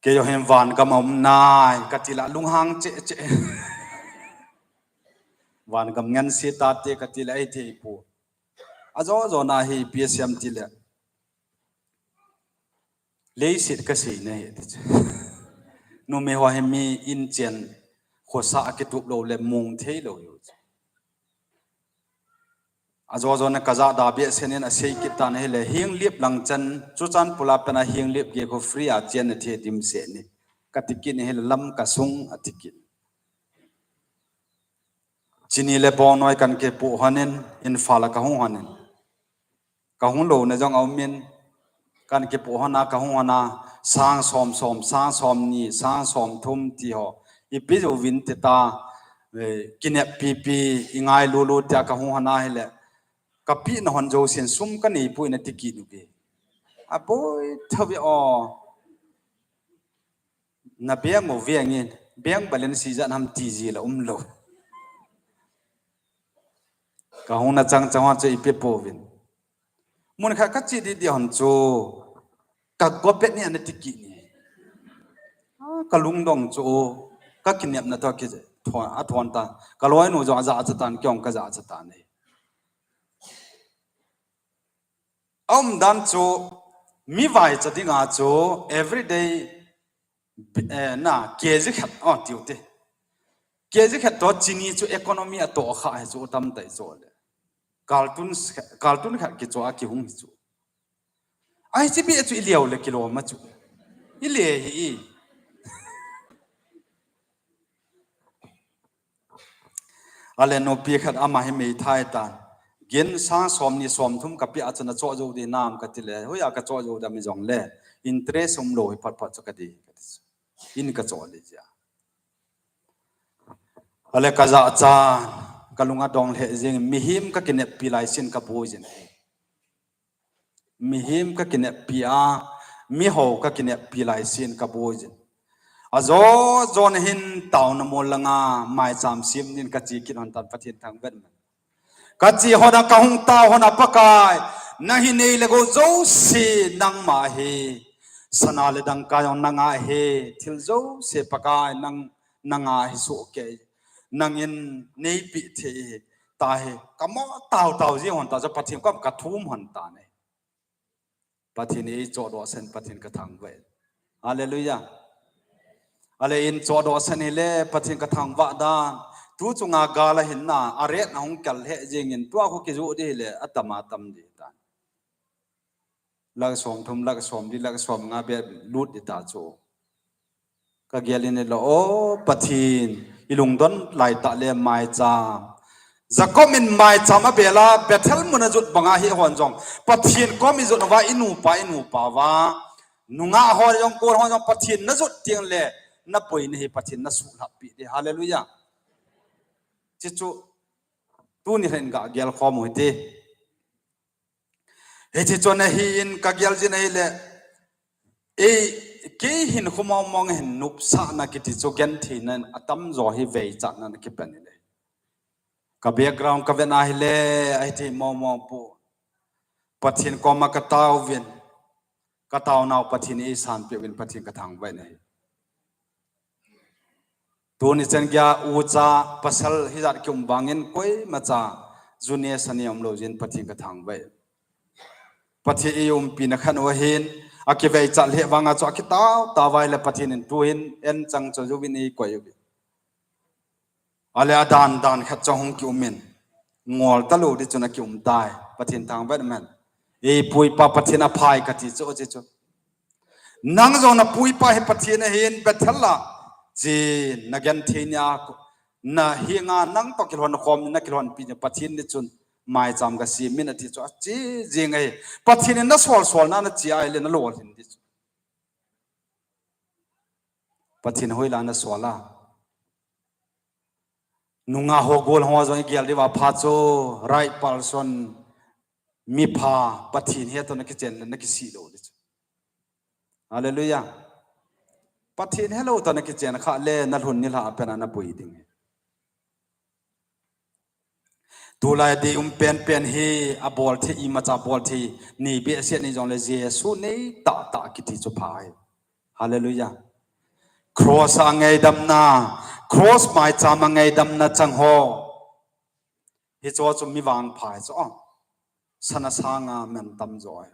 Kei jong hin van gam a um nai kati le lunghang cheh cheh. Van gam ngen se tate kati le ahi thei poi. Ajo jo na hi ipi asei em ti le, leiset kasei na hi ti chu. Numei ho hi mi in chen, khosa akitup lou le mong thei lou hi chu. Ajo jo na kaja da behseh in asei kit tan ahile, Henglep lang chan, Churachandpur a pat a Henglep gei khu free a chen na thei dimset in kati kit in ahile, Lamka sung ati kit. Chini le Bongnoi kan kipoh hon in, Imphal a kahung hon in. Kahung louna jong aum in, kan kipoh hon a, kahung hon a, sang som som, sang som ni, sang som thum ti ho. Ipi jou vin ti ta, eh, kinep pipi, i ngai lulu tia ka hung hana hile. Ka pi na hon jo sin sum ka nei pui na tiki nu ke. A boi thavi o. Na beng mo veng in, beng balance si jan ham ti ji la um lo. Ka hung na chang chang hon chu i pe povin. Mun kha ka chi di di hon chu ka go pet ni ana tiki ni. Ah, ka lungdong chu ka kinep na to ki thon a thon ta. Ka loi nu jong a ja cha tan kiong ka ja cha tan ni. A um dan chu mi vai cha dinga chu everyday eh, na K G khat oh tiu te. K G khat to chini chu economy a to kha he chu tam tai chu le. Carton carton khat ki chu a ki hung hi chu. Ai chi bi chu i liau le kilo ma chu. I le hi i. Ale nupi khat ama hi mei thai tan. Gin sang som ni som thum ka pi a chun a cho jo di nam ka ti le. Hoi a ka cho jo da mi jong le. Interest um lo hi phat phat chu ka di. In ka cho le ja. Ale ka ja chan. Ka lunga dong le jing mihem ka kinep pi lai sin ka bu jin. Mihem ka kinep pi a, miho ka kinep pi lai sin ka bu jin. A jo jo na hin tau na mol langa, mai cham sim nin ka chi kin hon tan Pathen thang vet man. Ka chi hon a ka hung tau hon a Pakai, na hi nei le go jo si nang ma hi. Sana le dang ka yong nang a hi, thil jo si Pakai nang, nang a hi so ke. Nang in nei pi the hi, ta hi, ka mo tau tau ji hon ta jo Pathen kom ka thum hon ta ne. Pathen ei cho do sen Pathen ka thang ve. Hallelujah. Ale in cho do sen hi le Pathen ka thang va dan. Tu chunga ga la hin na, a ret na hung kal he jing in tua khu ki ju di le, a tam a tam di dan. Lak som thum, lak som di, lak som nga be lut di ta chu. Ka gel in lo, o Pathen, i lungdon lai ta le mai cham. Jacob in mai cham a bela, Bethel mun a jut banga hi hon jong. Pathen kom i jut va, i nupa, i nupa va. Nunga hon jong, kol hon jong, Pathen na jut tiang le, na poi ni hi Pathen na su lap pi di. Hallelujah. Chi chu, tu ni hen ga gel khom u hi ti. Hichi chun ahi in ka gel jin ahi le. Ei, kei hin khu mong mong hin nupsahna kiti chu gentheina a tam jo hi veichatna na kipan hi le. Ka background ka ven ahi le, ahi thei mong mong pu. Pathen koma ka tau vin. Ka tau nau Pathen ei san pe vin Pathen ka thang vai na hi. Tuni chan gya u cha pasal hi jat ki um vangin koima cha junior senior um lo jin Pathen ka thang vai. Pathen ei umpi na khan u ahin, a kivei cha le vanga chu a kitau tau vai le Pathen in tu hin en chang chu juvin ei koi u. Ale a dan dan khat chu hung ki um in. Ngol ta lo di chun a ki um tai. Pathen thang vet man. Ei pui pa Pathen a phai ka ti chu chi chu. Nang jong na pui pa hi Pathen ahin Bethel a. Chi na genthei nia na hi nga nang to kilhon khom na kilhon pi Pathen ni chun mai cham ka si min a ti chu a chi jing ahi. Pathen in na sol sol na na chi ai le na lo hin di chu. Pathen hoi la na sol a. Nunga ho gol ho jong i gel di va pha chu right person mi pha Pathen he to na kichen na kisi lo di chu. Hallelujah. Pathen he lo to na kichen kha le na lhun ni la pen na bui ding. Tulai di um pen pen hi a bol thi i ma cha bol thi ni be se ni jong le Jesu nei ta ta kiti chu pha hi. Hallelujah. Cross a ngaidamna, cross mai cham a ngaidamna chang ho. Hi chu chu mi vang phai chu. Sana sanga men tam jo hi.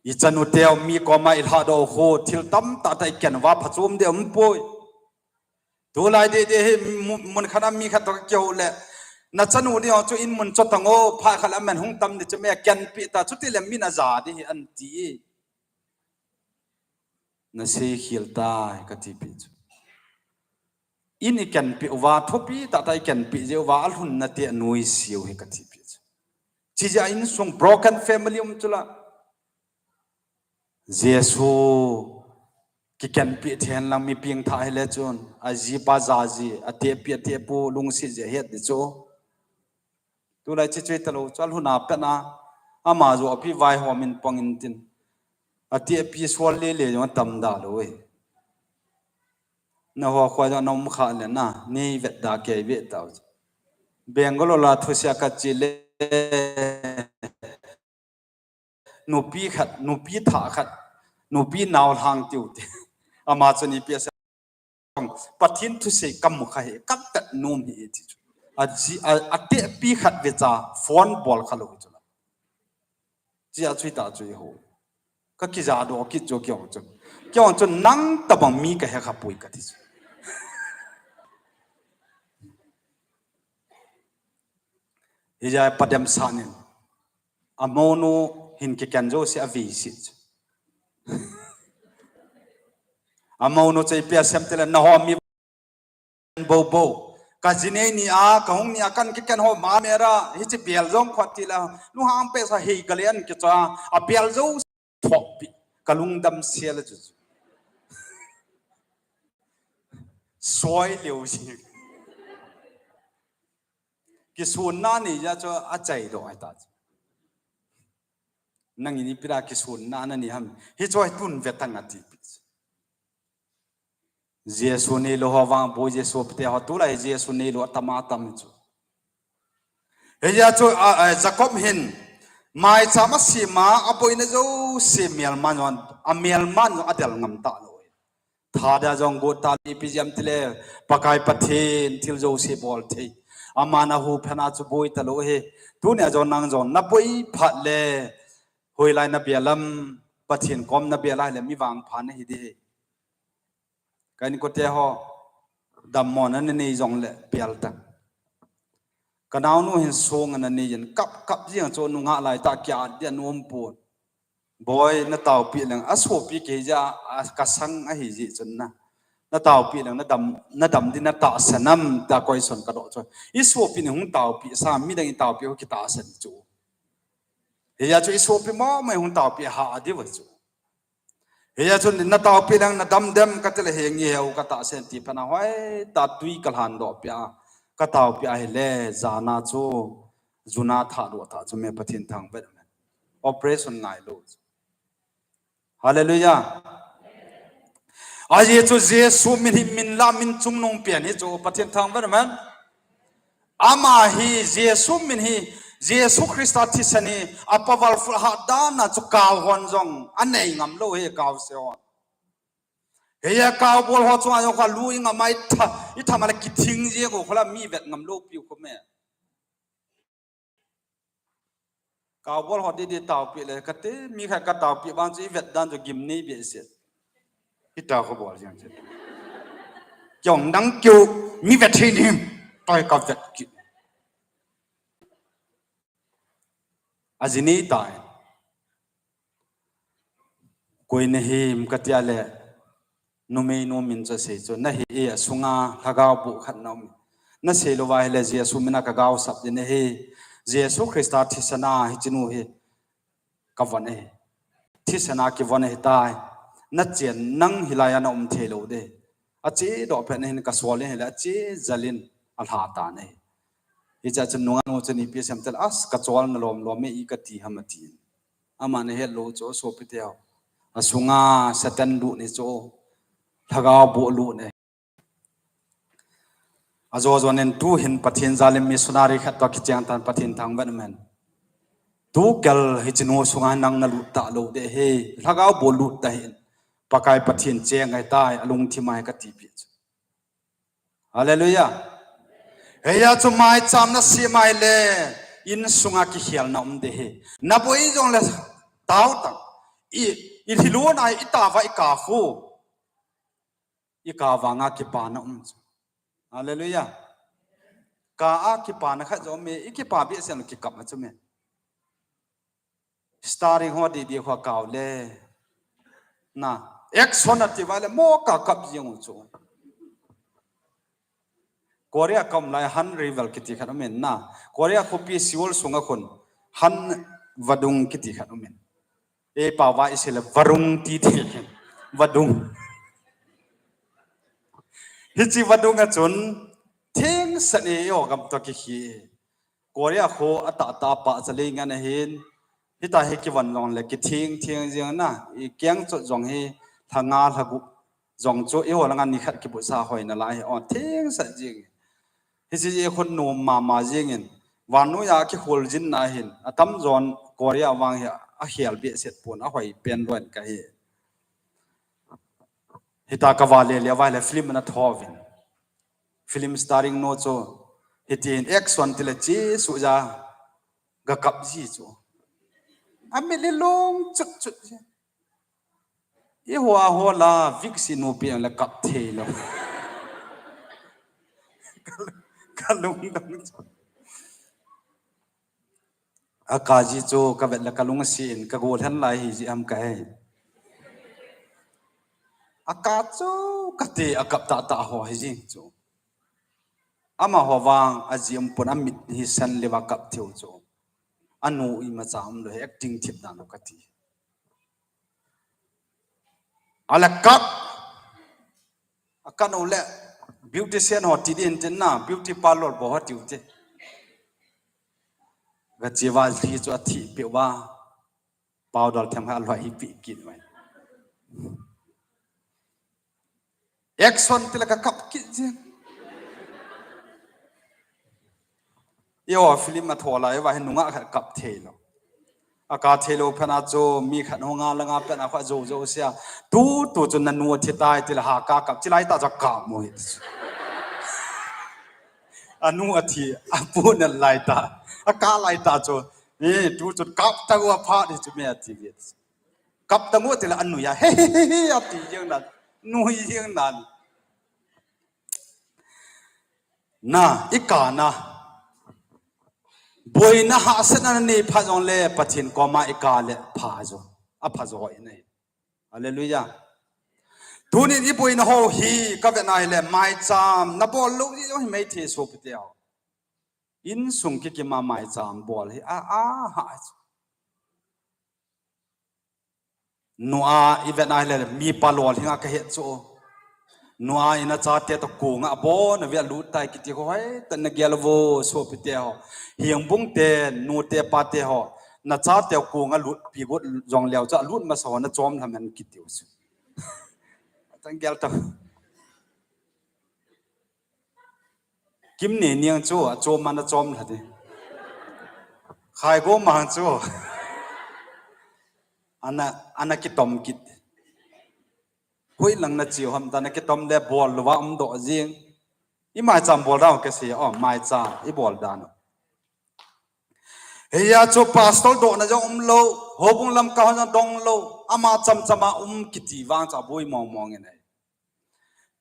I chanu teu mi koma i lha do khu thil tam ta ta i ken va phachum de um poi. Tulai de de hi mun khat a mi khat to keu le. Na chanu ni chu in mun cho tango pha khat a men hung tam de chu me ken pi ta chu ti le mi na ja de hi an ti. Na sei khil tai ka ti pi chu. In i ken pi uva thupi ta ta i ken pi je uva a lhun na te nui siu hi ka ti pi chu. Chi ja in sung broken family um chu la. Jesu Kikenpi thei lang mi pengthah hile chun. Ajipa jaji, atepi atepu lungset ji ahet di chu. Tulai chi chui talou chu alhun a pet na. Ama joh api vaihom in pang in tin. Atepi sual lele jong atam da lou e. Naho khoi jong naum kha le na, nei vet da kei ve tau. Bangalore la thusia kache le. Nupi khat, nupi thah khat, nupi nao lhang tiu ti. Ama chu ni pia sa. Pathen thusei kamu kha hi, kavet nom hi ti chu. Aji, a, atepi khat ve cha, phone bol kha lou chu. Chia chu ta chu ho. Ka kija doh kit chu kiong chu. Kiong chu nang tabang mi kahe kha poi kati chu. Hijeh a padem sanin. Amonu hin kiken jouse avei sit chu. Amonu chu ipi asem tile naho mi bobo. Ka jinei ni a, kahung ni a kan kiken ho ma mera, hichi bel jong khot tile. Lunghang pesa hei galen kicha, abel jouse thoppi. Kalungdam sel chu. Soi leu ji. Kisunna ni ja chu achai doh ahi ta chu. Nangin ipi dia kisunna nanei ham. Hichu hi tun ve tang ati pi. Jesu neilou ho vang boi Jesu pite ho tulai Jesu neilou atam atam chu. Hijeh chu a, a, Jacob hin maicham asem a aboina jouse melma jong, amelma jong adel ngam talou. Tha dia jong got talou ipi jeh ham tile Pakai Pathen thil jouse bol thei. Aman ahuhphen a chu boi talou hi. Tunia jong nang jong naboi phat le hoilai nabel ham Pathen kom nabel a hile mi vangpha nahi di. Ka inkote ho, dammona nanei jongle bel tan. Ka naonu hin song ana nei jin kap kap jing chu nungah lai tah kia dia nom pon. Boi nataopi leng asopi kei ja a kasang ahi ji chun na. Nataopi leng nadam, nadam di natahsan am tia question kadoh chu. Isopi ni hung taopi sa midang itaopi ho kitahsan chu. Hijeh chu isopi mo mai hung taopi ha adi va chu. Hijeh chun nataopi leng nadam dem katile henge heu katahsan ti phat na hoitah tui kalhan doh pia. Kataopi ahile jana chu juna tha doh tha chu me Pathen thangvah amen. Operation ngailou chu. Hallelujah. Ajeh chu Jesu min hi min la min chungnung pen hi chu Pathen thangvah amen. Ama hi Jesu min hi, Jesu Christa thisan hi, a powerful hat dan a chu kau hon jong anei ngam lou hi kau se hon. Hijeh a kau bol ho chunga jong kha lu i ngam a i tha, i tha ma le kithing jeng u kho la mi vet ngam lou piu kho me. Kau bol ho di di taopi le, kati mi khat ka taopi bang chu i vet dan chu gim nei be se. Kita kho bol jeng se. Kiong dang kiu mi vet thei nim. Toi ka vet ki. Ajini tai. Koi nahim katia le. Numei nu min chu asei chu, nahi e, asunga lhagao boh khat na um. Nasei lou va hile Jesu mina kagao sap ding ahi. Jesu Christa thisan a hichenu hi kavon ahi. Thisan a kivon ahitai. Nachen nang hilai a na um thei lou ding. Ache doh phat na hin kasol in hile, ache jal in alha tan ahi. Hiche a chun nungah nu chun ipi asei em tile, as, kacholna lom lom e, i kati ham ati. Aman ahet lou chu, sopi teho. Asunga Satan lut ni chu, lhagao boh lut ni. Ajo jo nen tu hin Pathen jal in missionary khat toh kicheng tan Pathen thangvah amen. Tu kel hichenu sunga nang nalut talou ding ahi, lhagao boh lut tahih in. Pakai Pathen cheng ahitai, alungthim ahi kati pi chu. Hallelujah. Hijeh a chu maicham nasem a hile, insunga kikhelna um ding ahi. Naboi jongle tao tan. I, i thilun a i tao va i ka khu. I ka vanga kipana um chu. Hallelujah. Ka a kipana khat jong um e, i kipa behseh le kikap a chu me. Starring ho di di ho kau le. Na, action ati va le mo ka kap jeng u chu. Korea kaum lai Han River kiti khat um in na. Korea khopi Seoul sunga khun Han Vadung kiti khat um in. Ei pao va i sei le Varung ti ti. Vadung. Hichi vadung a chun, theng sat e o gam to ki khi. Korea kho a ta ta pa cha lei ngan a hin. Hita hi ki van long le ki thing thing jing na. I kiang chot jong hi lha nga lha gu jong chu i ho la ngan ni khat ki bu sa hoi na lai hi. O theng sat jing. Hichi e khun nu mama jing in. Van nu ya ki khol jin na hin. A tam jon Korea vang hi a hial be set pun a hoi pen loin ka hi. Hita ka va le le va le film na thovin. Film starring nu chu. Hitin action ti le chi su ja ga kap ji chu. A mi le long chut chut ji. I hua hua la vik si nu pi le kap thei lo. Ka lung dong chu. A ka ji chu ka vet le ka lung a si in ka gol hen lai hi ji am ka he. A ka chu ka te a kap ta ta ho hi ji chu. Ama ho vang a ji am pun a mit hi san le va kap theu chu. A nu i ma cha am lo he acting thip dan lo ka ti. A la kap. A kan u le beautician ho ti din tin na, beauty parlor bo ho ti u ti. Ga chi va li chu a thi pe va. Powder them ha loi pi kit mai. Action ti la ka kap kit jing. Yo, film a thola, yo, va hin nunga khat kap thei lo. A ka thei lo phana chu mi khat ho nga la nga pen a kha zo zo sia. Tu, tu chu na nu a thi tai ti la ha ka kap chi lai ta cha ka mo hi. A nu a thi, a pu na lai ta. A ka lai ta chu. Ni, tu chu kap ta wa pha ni chu me a ti vi. Kap ta mo ti la a nu ya. He, he, he, he, a ti jeng nan. Nu hi jeng nan. Na, i ka na. Boina hahsatna nei pha jong le Pathen koma i ka le pha jo. A pha jo i nei. Hallelujah. Tunin i boina ho hi ka ve nai le maicham na bol lo ji jong hi mei the so pi te ho. Insung ki kima maicham bol hi a a ha. Nua i vet nai le mi pa lol hinga ka het chu. Nua ina chate to kunga a bo na via lut tai kiti ko hai ta na gel vo so pi te ho. Hiang bung te nu te pa te ho. Na chate kunga lut pi got jong leo cha lut ma so na chom la men kiti u su. Tang gel to. Kim ne niang chu a chom man a chom la de. Khai go mang chu. Ana, ana kitom kit. Hui lang na chiu ham ta na kitom le bol lo va um do jing. I mai cham bol dau ke si o mai cha i bol dan. Heya chu pastor do na jong um lo, hobung lam ka hon dong lo, ama cham chama um kiti vang cha bui mong mong in ai.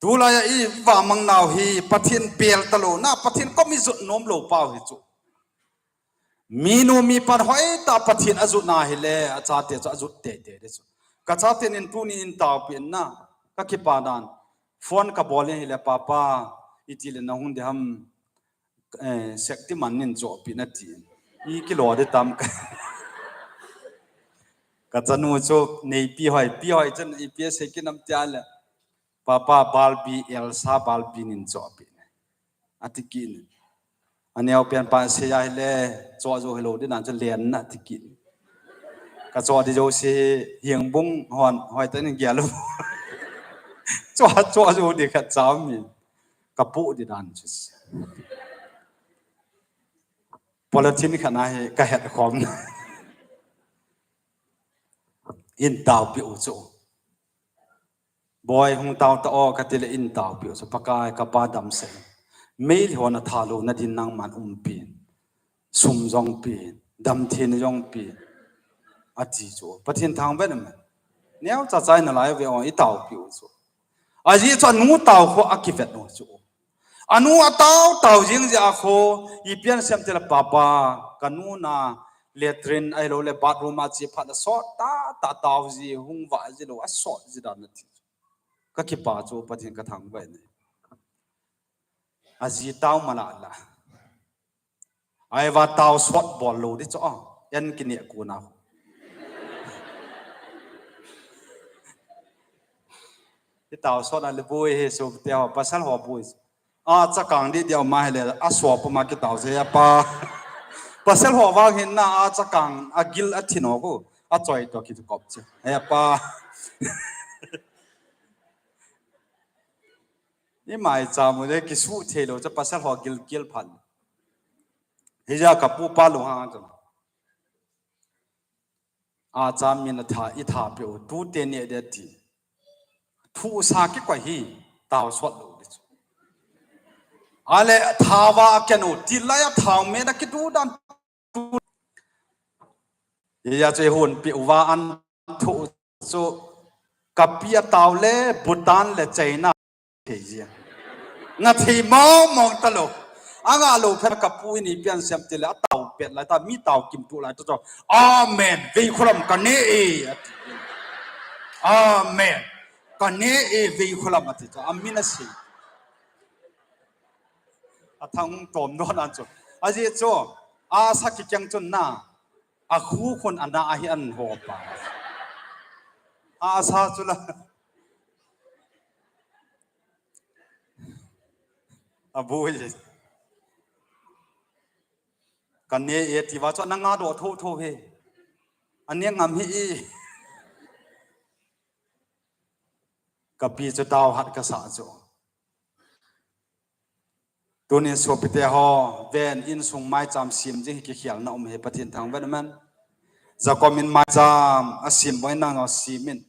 Tulai a i va mang nau hi Pathen bel ta lo, na Pathen kom i zut nom lo pau hi chu. Mi nu mi pan hoi ta Pathen a zut na hi le, a chate chu a zut te te de chu. Ka chate nin tuni in tau pi na, ka kipa dan. Phone ka bol in hi le papa, i ti le na hung de ham, eh, sekti man nin cho pi na ti. I kilo de tam ka. Ka chanu chu nei pi hoi, pi hoi chan i pi se kinam tia le. Papa Barbie, Elsa Barbie nin cho pi. Ati kin. Aneo pian pa se ya le cho jo hello de nan cho len na ti kin. Ka cho di jo se hiang bung hon hoi ta nin gel. Cho cho jo di khat cham mi. Ka pu di dan chu. Polythene khat na hi ka het khom. In tau pi u chu. Boi hung tau ta o ka ti le in tau pi u chu. Pakai ka pa dam se. Mei li hon a tha lo na din nang man um pi. Sum jong pi. Dam thin jong pi. A ti chu. Pathen thang ven man. Neo cha chai na lai ve o i tau pi u chu. A ji chu a nu tau kho a kivet u chu. A nu a tau tau jing ji a kho, i pian sem te la papa, ka nu na latrine ai lo le bathroom a chi phat a sot ta, ta tau ji hung va ji lo, a sot ji dan na ti. Ka kipa chu Pathen ka thang vai ni. A ji tau ma la la. Ai va tau sot bol lo di chu a, en ki ne ku na. Kitao sot a le boi he, sopite ho, pasal ho boi. A chakang di dia ma he le, a sop ma kitao se ya pa. Pasal ho vang hin na a chakang, a gil a thin ho ko, a choi to kikop che. Ya pa. Ni mai cha mu le kisu thei lo cha pasal ho gil gil phan. Hija ka pu pa lo ha cha. A cha min a tha, i tha pe u, tu te ne de ti. Thu sa kikoi hi, tao sot lo di chu. Ale tha va a ken u, ti lai a tha me na kidu dan tu. Ya chu i hun pi u va an thu chu, ka pi a tao le, Bhutan le China. Thei zia. Nga thei mong mong ta lo. Anga lo phet ka pu ini pian sem ti le a tao pet lai ta mi tao kim tu lai ta cho. Amen. Vei khulam ka ne e. Ati. Amen. Ka ne e vei khulam ati cho. Amin a si. A thang tom don an cho. A zi cho. A sa ki kyang chun na. A khu khun ana a hi an ho pa. A sa chu la. A bui. Ka ne e ti va chu na nga do tho tho he. A ne ngam hi i. Ka pi chu tao hat ka sa chu. Tunin sopite ho, ven insung maicham sim jing hi kikhial na um he Pathen thang vet man. Jacob in maicham a sim boi nang a sim in.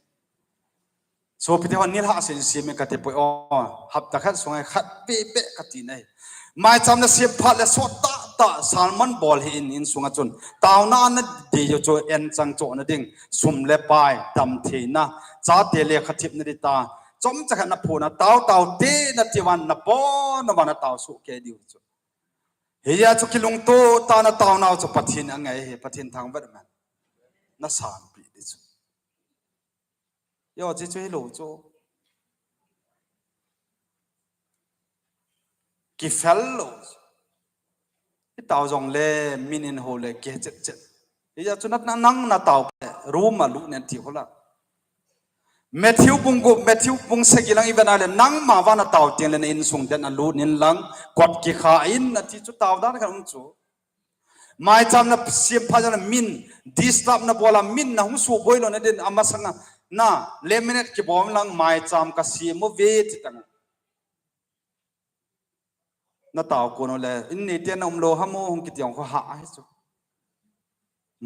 Sopite ho nil ha sin sim in ka te poi o, hapta khat sungai khat pe pe ka ti nai. Maicham na sim phat le sot ta ta sermon bol hi in insung a chun. Tauna na de yo cho en chang cho na ding. Sum le pai, tam theina, chate le kha thip na di ta. Chom cha khat na phu na tao tao te na ti van na po na van na tao su ke diu chu. He ya chu kilung to ta na tao nau chu Pathen a ngai he Pathen thang vet man. Na san pi di chu. Yo chi chu hi lo chu. Ki fel lo. Hi tao jong le min in ho le ke chet chet. Hi ya chu nat na nang na tao pe room a lu nen ti ho la. Matthew bung gup, Matthew bung sagi lang i vet a le nang ma va na tao tiang le na insung den a lu nin lang kot ki kha in na ti chu tao dan kan um chu. Mai cham na sim pha na min disturb na bola min na hung su boi lo na den a masanga na laminate ki bom lang mai cham ka sim mo ve ti tang. Na tao ko no le, in nei te na um lo ha mo hung kiti ong kho ha hi chu.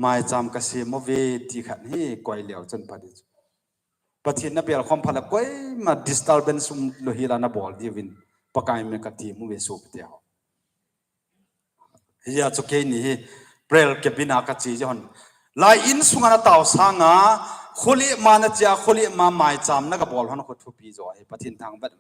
Mai cham ka sim mo ve ti khat hi koi leo chun pha di chu. Pathen na bel khom pha la koi ma disturbance um lo hi la na bol di vin. Pakai me ka ti mo ve su te ho. Hi ya chu kei ni hi prayer ke bina ka chi hon. Lai in sunga na tao sanga kholi ma na chia kholi ma mai cham na ka bol hon kho thu pi jo hi Pathen thang vet.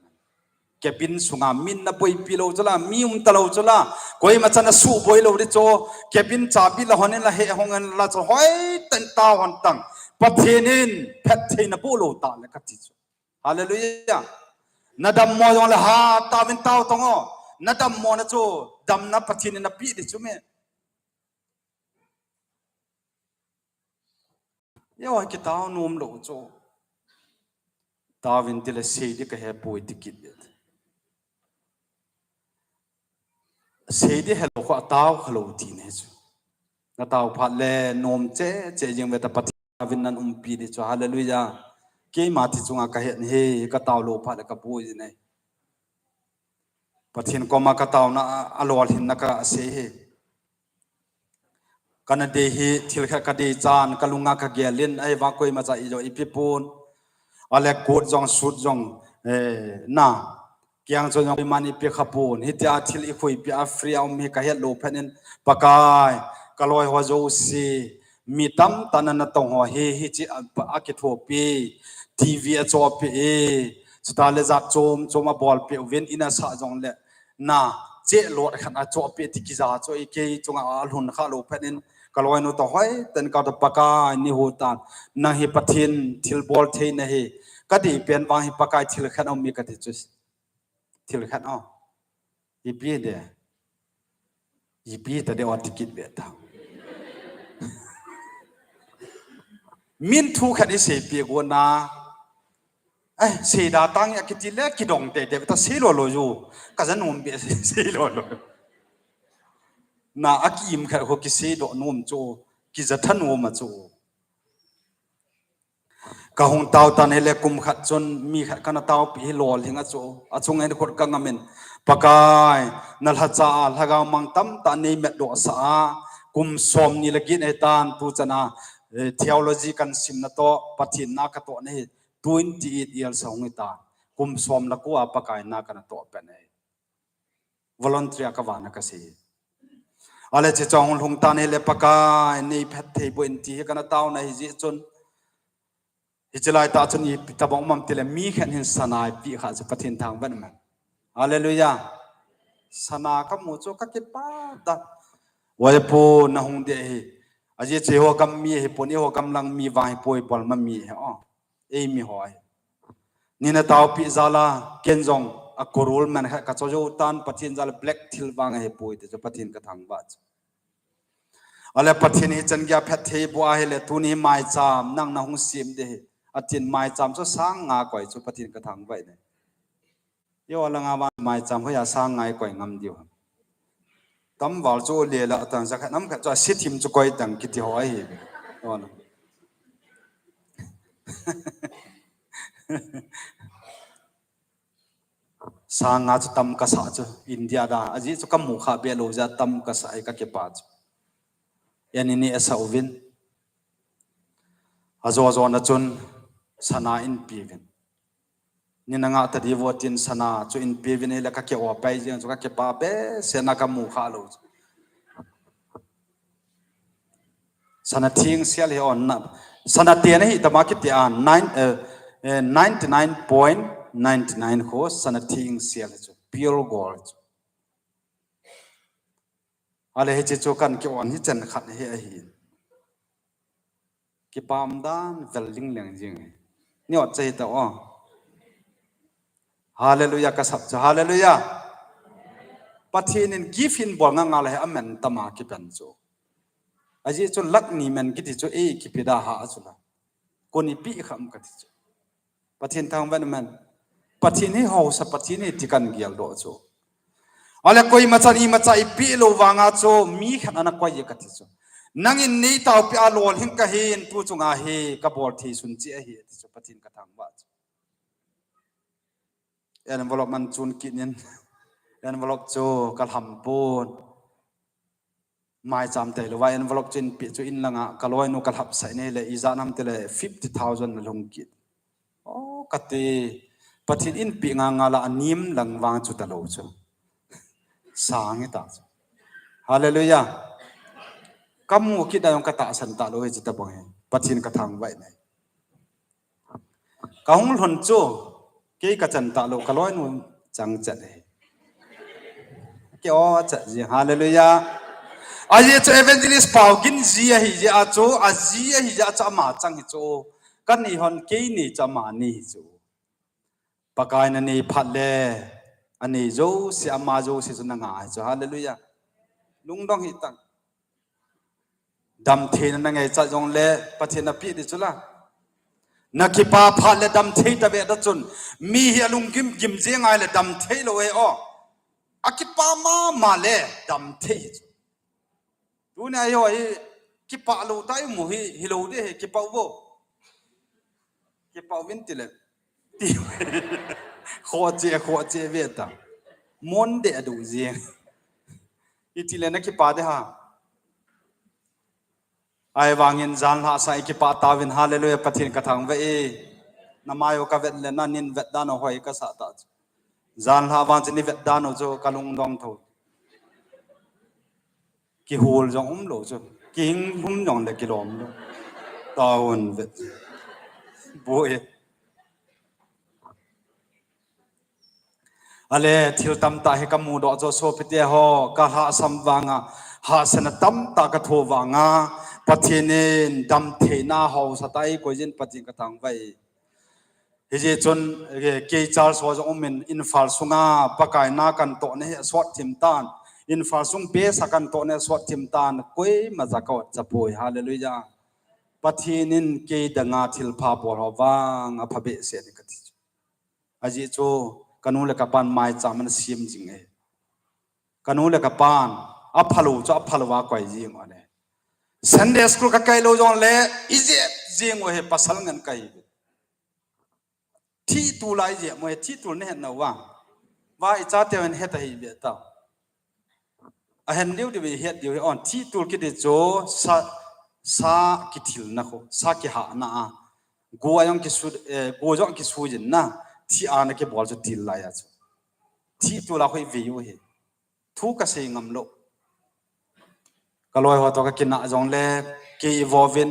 Cabin sunga min na boipi lo chula, mi um ta lo chula, koima chan a su boi lo di chu, cabin chabi la hon in la he hong in la chu hoi ten ta hon tang, Pathen in phet thei na bu lo ta le ka ti chu. Hallelujah. Na dam mo jong le ha ta vin tao tong o, na dam mo na chu, dam na Pathen in na pi di chu me. Yo, ki tao nom lo chu. Tao vin ti le sei di ka he poi ti kit le. Sei di he lo kho tao kha lo ti ne chu. Na tao phat le nom che che jing ve ta Pathen vin nan um pi di chu. Hallelujah. Keima ti chunga ka he ni ka tao lo phat le ka poi di ne. Pathen koma ka tauna a, a lolhinna ka sei hi. Kana dei hi thil khat ka dei chan, ka lunga ka gelin, ahivang koima cha i jo i pi pon. Ale coat jong, suit jong, eh, na. Kiang chon jong i man i pi kha pon. Hitia thil i khui pi a free a um hi ka het lo phen in. Pakai, ka loi ho jo si. Mi tam tana na tong ho hi, hi chi a, a kithopi, T V a chopi e, chuta le jat chom chom a bolpi uvin in a sa jong le, na, che lot khat a chopi ti kija cho i kei chunga a lhun kha lo phen in, ka loinu to hoi, ten ka to Pakai ni hu tan, nang hi Pathen thil bol thei na hi, ka dei pen vang hi Pakai thil khat um mi ka ti chu, thil khat um. Ipi de. Ipi ta de ot kit be ta. Min thu khat i sei pi go na. Ai, seida tang a kiti le kidong teitei ta, sei lolo u. Ka ja nom be, sei lolo. Na a kiim khat ho kiseidoh nom chu, kija tha nom a chu. Ka hung tao tan hile kum khat chun mi khat kana taopi hi lolhing a chu. A chung in khut ka ngam in, Pakai, na lhacha a lhagao mang tamtah nei metdoh sah a, kum som ni le get ahi tan tu chan a, eh, theology kan simna toh, Pathen na ka tohna hi twenty eight years a hung hi tan. Kum som le ko a Pakai na kana toh pen ahi. Volunteer ka vana ka sei. Ale hiche chun hung lhung tan hile Pakai, nei phatthei boh in ti hi kana taona hi jeh chun. Hiche laitah chun ipi tabang um am tile mi khat hin sana eipeh kha chu Pathen thangvah in um hen. Hallelujah. Sana ka mu chu ka kipah tan. Oi pu, na hung ding ahi. Ajeh chu eiho gam mi ahipon, eiho gam lang mi vang ahipoi, bolma mi ahi. Oh. Ei mi ho ahi. Nei na taopi jal a, ken jong a coral man khat ka cho jou tan, Pathen jal a black thil vang ahipoi ti chu Pathen ka thangvah chu. Ale Pathen hichan geiya phatthei boh ahile tuni maicham nang na hung sem ding ahi. Atin maicham chu sang nga koi chu Pathen ka thangvah in ahi. Eiho langa vang maicham hoiya sang nga ikoi ngam diu ham. Tamval chu le la tan, ja khat nam khat chu a si thim chu koi dang kiti ho ahi. Eiho la. Sang nga chu tam ka sa chu India da. Ajeh chu ka mu kha be lou jeh a tam ka sa hi ka kipah chu. Eini ni asa uvin. Ajo jo na chun sana in pi uvin. Nei na ngah ta diu vo tin sana chu in pi uvin, hile ka ki-o pai jeng chu ka kipah behseh na ka mu kha lou chu. Sana theng sel hi on na. Sana te na hi tama kiti a nine, eh, eh, ninety nine point nine nine kho sana theng sel hi chu. Pure gold chu. Ale hiche chu kan ki-on hi chen khat hi ahi. Kipah dan vel ling leng jing hi. Nei ot chai ta o. Hallelujah ka sap chu. Hallelujah. Pathen in gift hin bol nga nga le hi amen tama kipen chu. Ajeh chu lakh ni men kiti chu ei kipe da ha a chu la. Kon ipi kham kati chu. Pathen thangvah in um hen. Pathen hi haosa Pathen ahi ti kan geldoh chu. Ale koima chan imacha ipi lou vanga chu mi khat ana koi e kati chu. Nangin nei taopi a lolhing ka hin tu chunga hi ka bol thei sun chi ahi ti chu Pathen ka thangvah chu. Envelope man chun kit in. Envelope chu ka lham pon. Maicham tei lou va envelope chu in pe chu in langa ka loinu ka lhapsah in ahile ijat ham tile fifty thousand na lhung kit. O, kati, Pathen in pe nga nga la anim lang vang chu ta lou chu. Sang hi ta chu. Hallelujah. Ka mu kit a jong ka tahsan ta lou hi chu tabang hi. Pathen ka thangvah in ahi. Ka hung lhun chu, kei ka chan ta lou, ka loinu chang chat e. Kei o chat ji, hallelujah. Ajeh chu evangelist Paugin ji ahi jeh a chu, aji ahi jeh a chu ama chang hi chu. Ka nei hon kei nei chu ama nei hi chu. Pakai na nei phat le, anei jouse, ama jouse chu na nga hi chu, hallelujah. Lungdong hi tang. Damtheina na ngaichat jongle Pathen na pe di chu la. Na kipah phat le damthei ta ve da chun. Mi hi alunggim gim jeng ngai le damthei lou e o. Akipah mama le damthei chu. Tunia hi ho hi kipah lou ta imu hi, hilou di hi kipah uvo. Kipah uvin tile. Ti. Khoh che, khoh che ve ta. Mon de adu jeng. Itile na kipah de ha. Ahivangin janlhah sang i kipah tauvin, hallelujah, Pathen ka thangvah e. Na mai u ka vet le na nin vet dan u hoi ka sa ta chu. Janlhah vang chu ni vet dan u chu ka lungdong tho. Kihol jong umlou chu. Kihing lhum jong le kilom lou. Taun vet. Boi. Ale, thil tamtah hi ka mudoh chu sopite ho, ka lhahsam vanga, hahsatna tamtah ka thoh vanga, Pathen in damtheina haosa tah a eikoi jin Pathen ka thangvah e. Hijeh chun, eh, kei Charles ho jong umin Imphal sunga, Pakai na kan tohna hi asot thim tan, Imphal sung base a kan tohna hi asot thim tan, koima ja ka ot cha poi, hallelujah. Pathen in kei danga thilpha bol ho vang apha behseh in kati chu. Ajeh chu kanu le kapan maicham ana sem jing e. Kanu le kapan aphalou chu aphalou a koi jing u ahi. Sunday school kakai lou jongle ijep jing u ahi, pasal ngen kahi. Thih tul a ijep u ahi, thih tul nahet nau va. Va ichateu hin het ahi ve ta. Ahen diu diu, ihet diu hi on, thih tul kiti chu sa, sa kithilna khu, sa kihahna a. Go a jong kisu, eh, go jong kisujinna, thih a na kibol chu til lai a chu. Thih tul a khu ive u ahi. Thu kasei ngam lou. Kaloi ho toh kakinah jongle, kei ivovin,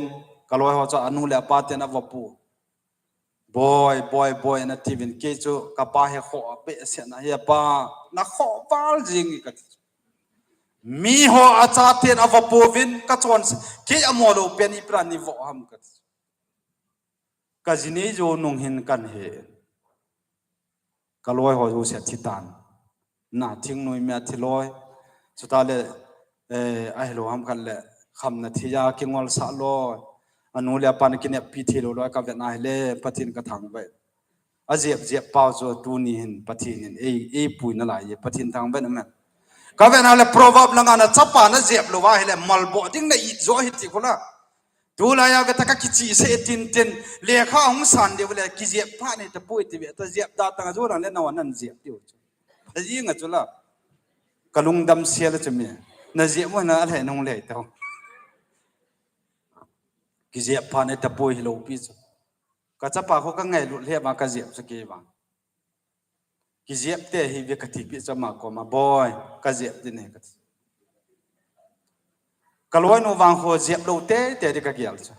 kaloi ho chu anu le apa ten avopu. Boi, boi, boi, ana tiuvin, kei chu kapa hi khoh behseh na, he pa, nakhoh val jing e kati. Miho achaten avapouvin, kachonse, kei amo lou pen ipi a neivo ham kati. Kaji nei jou nung hin kahin he. Kaloi ho jouse thitan. Na thingnoi mi a thiloi. Chutah le, eh, ahilou ham khat le, khamna thia kingolsah loi. Anu le apan kineppi theilou loi, kavet na hile, Pathen kathangvah e. Ajep jep pau chu tuni hin Pathen in ei, eipui nalai e, Pathen thangvah in amen. Kavet na le Proverb langa na chapa najep lou va hile, malboh ding na it jo ahi ti khu la. Tulai a veta kakichihsah e tintin, lekha hung san diu le, kijep phat nei tapoi ti ve ta, jep da tang a jo lang le nawa nan jep diu chu. Ajing a chu la. Kalungdam sel a chu mi. Najep mo na alhai nung le tau. Kijep phat nei tapoi hilou pi chu. Kachapa khu kangailut le va kajep chu kei vang. Kijep te hi ve kati pi chu ama koma, boi, kajep ding e kati. Kaloinu vang khu jep lou teitei di kagel chu.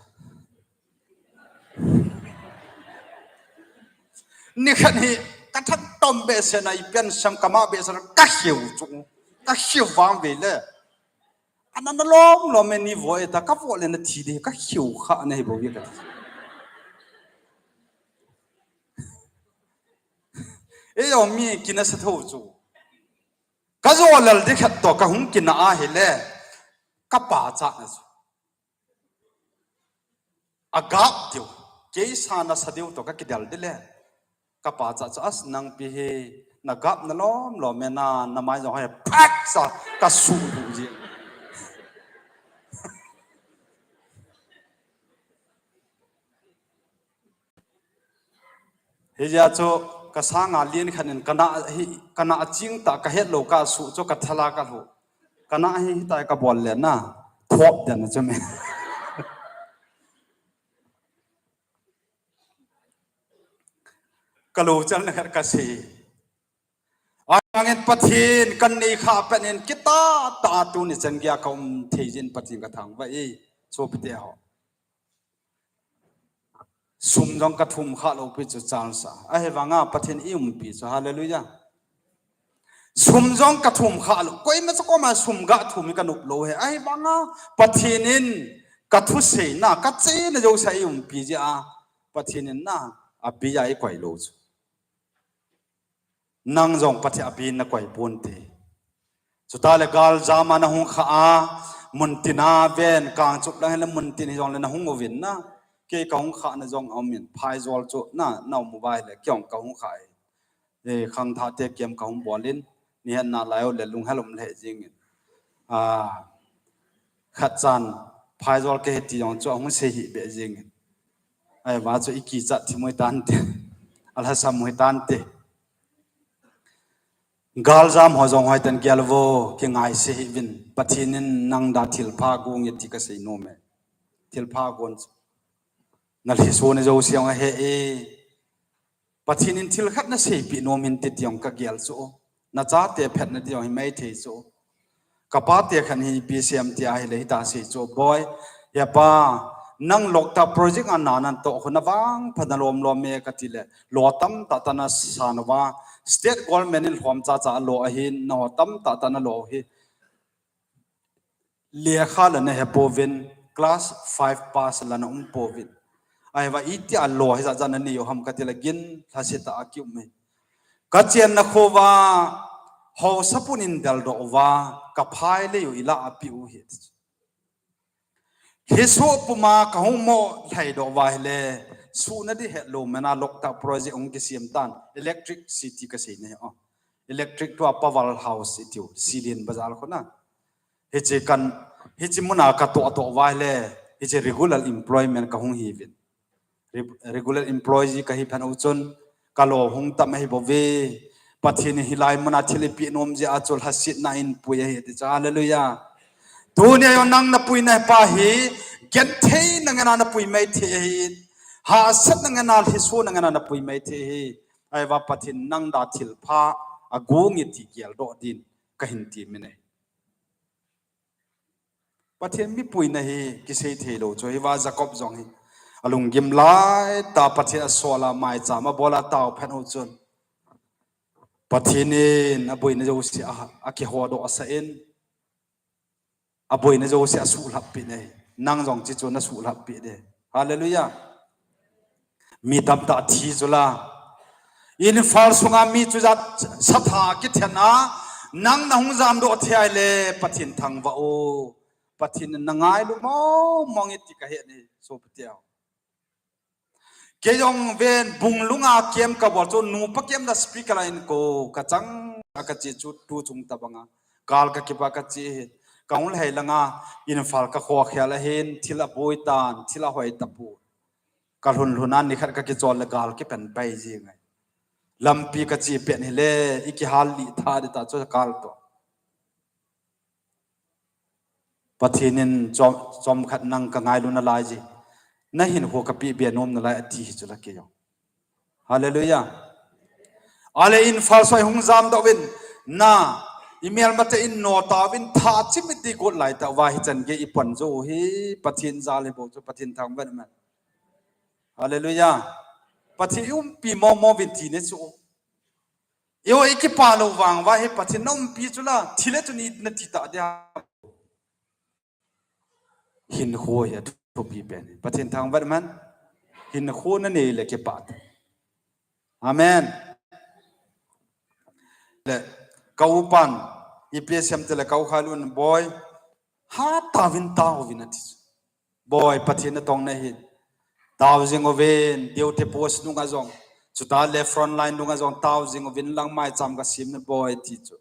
Nikhat hi kathat tom behseh na, ipen sam kama behseh na, kakheu chu. Kakheu vang ve le. Ana nalom lom e, neivo e ta, kavo le nathi di, kakheu kha na hi bou ve kati. Eiho mi kinasa tho chu. Kajo lel di khat toh kahung kinah ahile, kapachatna chu. Agap diu, kei sa nasa diu toh kakidel di le. Kapachat chu, as nangpi hi, nagap nalom lom e na, namai jong hoi phat sa kasuh bu ji. Hijeh chun kasanga lien khat in kana hi, kana aching ta kahet lou kasuh chu kathala kalhu. Kana hi hitai kabol le na. Thop den chu me. Kalou chan na khat kasei. Angin Pathen kanei kha pen in kitah tah a tuni chan geiya kaum thei jin Pathen kathangvah e. Sopite ho. Sum jong kathum kha lou pi chu chance a. Ahivanga Pathen iumpi chu, hallelujah. Sum jong kathum kha lou. Koima chu koma sum gathum hi kanop lou he. Ahivanga Pathen in kathuseina, kachena jouse iumpi jeh a. Pathen in na, abia ikoi lou chu. Nang jong Pathen abia nakoi ponte. Chutah le galjam a nahung kha a, muntin a ven, Kangchup lang hile muntin hijongle nahung uvin na. Kei kahung khana jong aumin, Phaijol chu na, naum uva hile, kei jong kahung kha e. E, khangthah te kem kahung bol in, nihet nalai u le lunghel um le jingin. A, khatchan, Phaijol kahi ti jong chu ahung sei hih beh jingin. Ahivang chu ikichat thim u hitante. Alhasam u hitante. Galjam ho jong hoiten gel vo, kingaise hih uvin. Pathen in nang da thilpha gon e ti kasei nom e. Thilpha gon chu. Nalhiso na jouse jong ahe e. Pathen in thil khat naseipeh nom in ti jong kagel chu. Nachate phatna ti jong himai thei chu. Kapate khat hi ipi sem ti ahile hita sei chu, boi, hepa, nang Loktak project a nana toh khu navangpha nalom lom e kati le, lo tamtah tah nasa nauva, state government in lhom chacha lo ahin, naho tamtah tah nalo hi. Lekha la nahe pouvin, class five pass la naum pouvin. Ahivang itia lo hijat jat nanei u ham kati le gin lhase tah a kium e. Kachenna khova, haosa pun in deldoh uva, kaphai lei u ilah a peh u hi. Lhisoh puma kahung mo lhaidoh uva hile, suhna di hetlou mena Loktak project hung kisem tan, electric city kasei ne, oh. Electric tua power house itiu, Silin Bazar khona. Hiche kan, hiche muna katoh toh uva ahile, hiche regular employment kahung hiuvin. Re-, regular employee kahi phat u chun, kalou hung tam ahi bouve. Pathen in hilai muna thil eipeh nom jeh a chu lhasetna in pui ahi ti chu. Hallelujah. Tunia jong nang napuina pa hi, gentheina ngen a napui maithei ahi. Hahsatna ngen a, lhisona ngen a napui maithei ahi. Ahivang Pathen nang da thilpha agonge ti geldoh din kahin ti mine. Pathen mipuina hi kisei theilou chu, hiva Jacob jong hi alunggim laitah Pathen asol a maicham abol a tao phat u chun, Pathen in aboina jouse a, akihodoh sah in, aboina jouse asuhlhap peh ne. Nang jong hiche chu nasuhlhap peh de. Hallelujah. Mi tamtah thi chu la. Imphal sunga mi chu jat satha kithen a, nang nahung jamdoh thei ahile Pathen thangvah o. Pathen in nangailu mong mong e ti kahe ne, sopite ho. Kei jong ven Bunglung a camp kabol chu nupa camp na speaker a inko kachang a kache chu tu chung tabang a. Gal kakipa kache hi. Kahung lhai langa Imphal kakhokhel ahin thil aboi tan, thil ahoi tapon. Kalhun lhun a nikhat kakichol le gal kipan pai jing ahi. Lampi kache pet hile, ikihal lih tha ding ta chu gal toh. Pathen in chom, chomkhat nang kangailu nalai ji. Nahinkho kapeh be nom nalai ati hi chu la kei jong. Hallelujah. Ale Imphal sung hung jamdoh uvin, na, imelmate in no tauvin, tha chimit di got laitah uva hichan gei ipon jou u hi, Pathen jal hi bou chu, Pathen thangvah in man. Hallelujah. Pathen umpi mong mong uvin ti ne chu. Eiho ikipah lou vang uva hi Pathen naumpi chu la, thil le tuni nati ta dia. Hinkho hi athupi pen. Pathen thangvah in man. Hinkho nanei le kipah ta. Amen. Le, ka upan, ipi asem tile ka u Khailun, boi, ha tauvin tauvin ati. Boi, Pathen natong nahi. Tao jing uvin, duty post nunga jong. Chutah le front line nunga jong, tao jing uvin lang maicham kasem ne boi ti chu.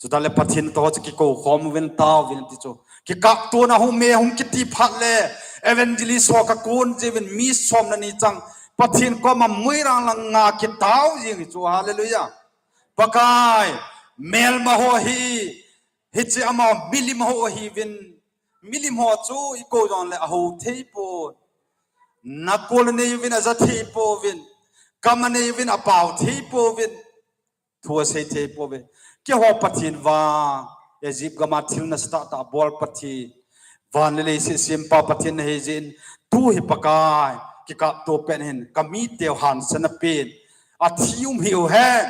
Chutah le Pathen toh chu kikou khom uvin tauvin ti chu. Kikaptona hung me hung kiti phat le evangelist ho kakon jiuvin mi som le ni chang. Pathen koma muirang langa kitao jing hi chu. Hallelujah. Pakai, melma ho hi, hiche ama milim ho ahiuvin. Milim ho chu ikou jongle aho thei pon. Nakol anei uvin aja thei pouvin. Kam anei uvin apao thei pouvin. Thu asei thei pouve. Keiho Pathen vang, Egypt gama thil nasatah tah bol Pathen. Van le leiset sempa Pathen nahi jeh in, tu hi Pakai, kikapto pen hin, kamite u hansan apen. Athi um hiu hen,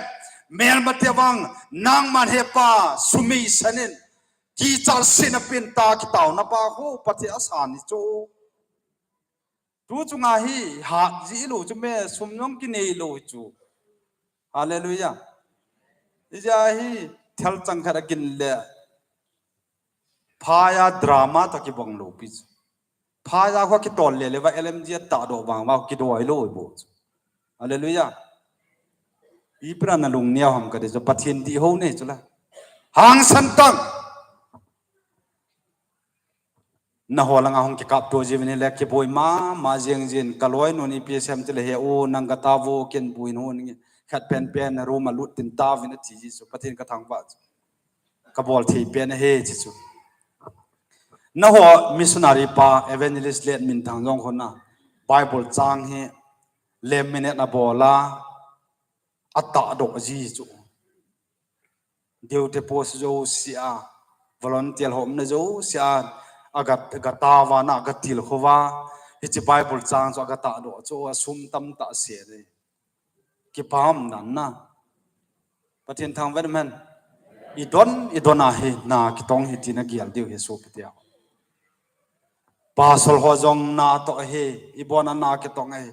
melmate vang, nangman hepa, sumeisan in, kichat sena pen ta kitaona pa ho, Pathen asan hi chu. Tu chunga hi hat ji lou chu me sum jong kinei lou chu. Hallelujah. Ijeh a hi thil chang khat agin le. Phai a drama toh kibang lou pi chu. Phai a kho kitol le le va L M G a tahdoh vang va kidoi lou bou chu. Hallelujah. Ipi a nalung neo ham kati chu Pathen dih hou nei chu la. Hangsan tang. Naho langa hung kikapto jiuvin hile kiboi mama jing jin kaloinun ipi asem tile he u nang kataovu ken buin hun khat pen pen room a lut tin taovin ati ji chu Pathen kathangvah chu. Kabol thei pen ahi ti chu. Naho missionary pa evangelist let min thang jong khona Bible chang hi laminate abol a atahdoh ji chu. Duty post jouse a, volunteer ho umna jouse a, aga, aga taova na, aga tilkhou va, hiche Bible chang chu aga tahdoh chu, asum tamtah ase le. Kipah um nan na. Pathen thangvah in man. Idon, idon a hi, na kitong hi tina gel diu hi sopi tia. Pastor ho jong natoh ahi, ibon a na kitong ahi.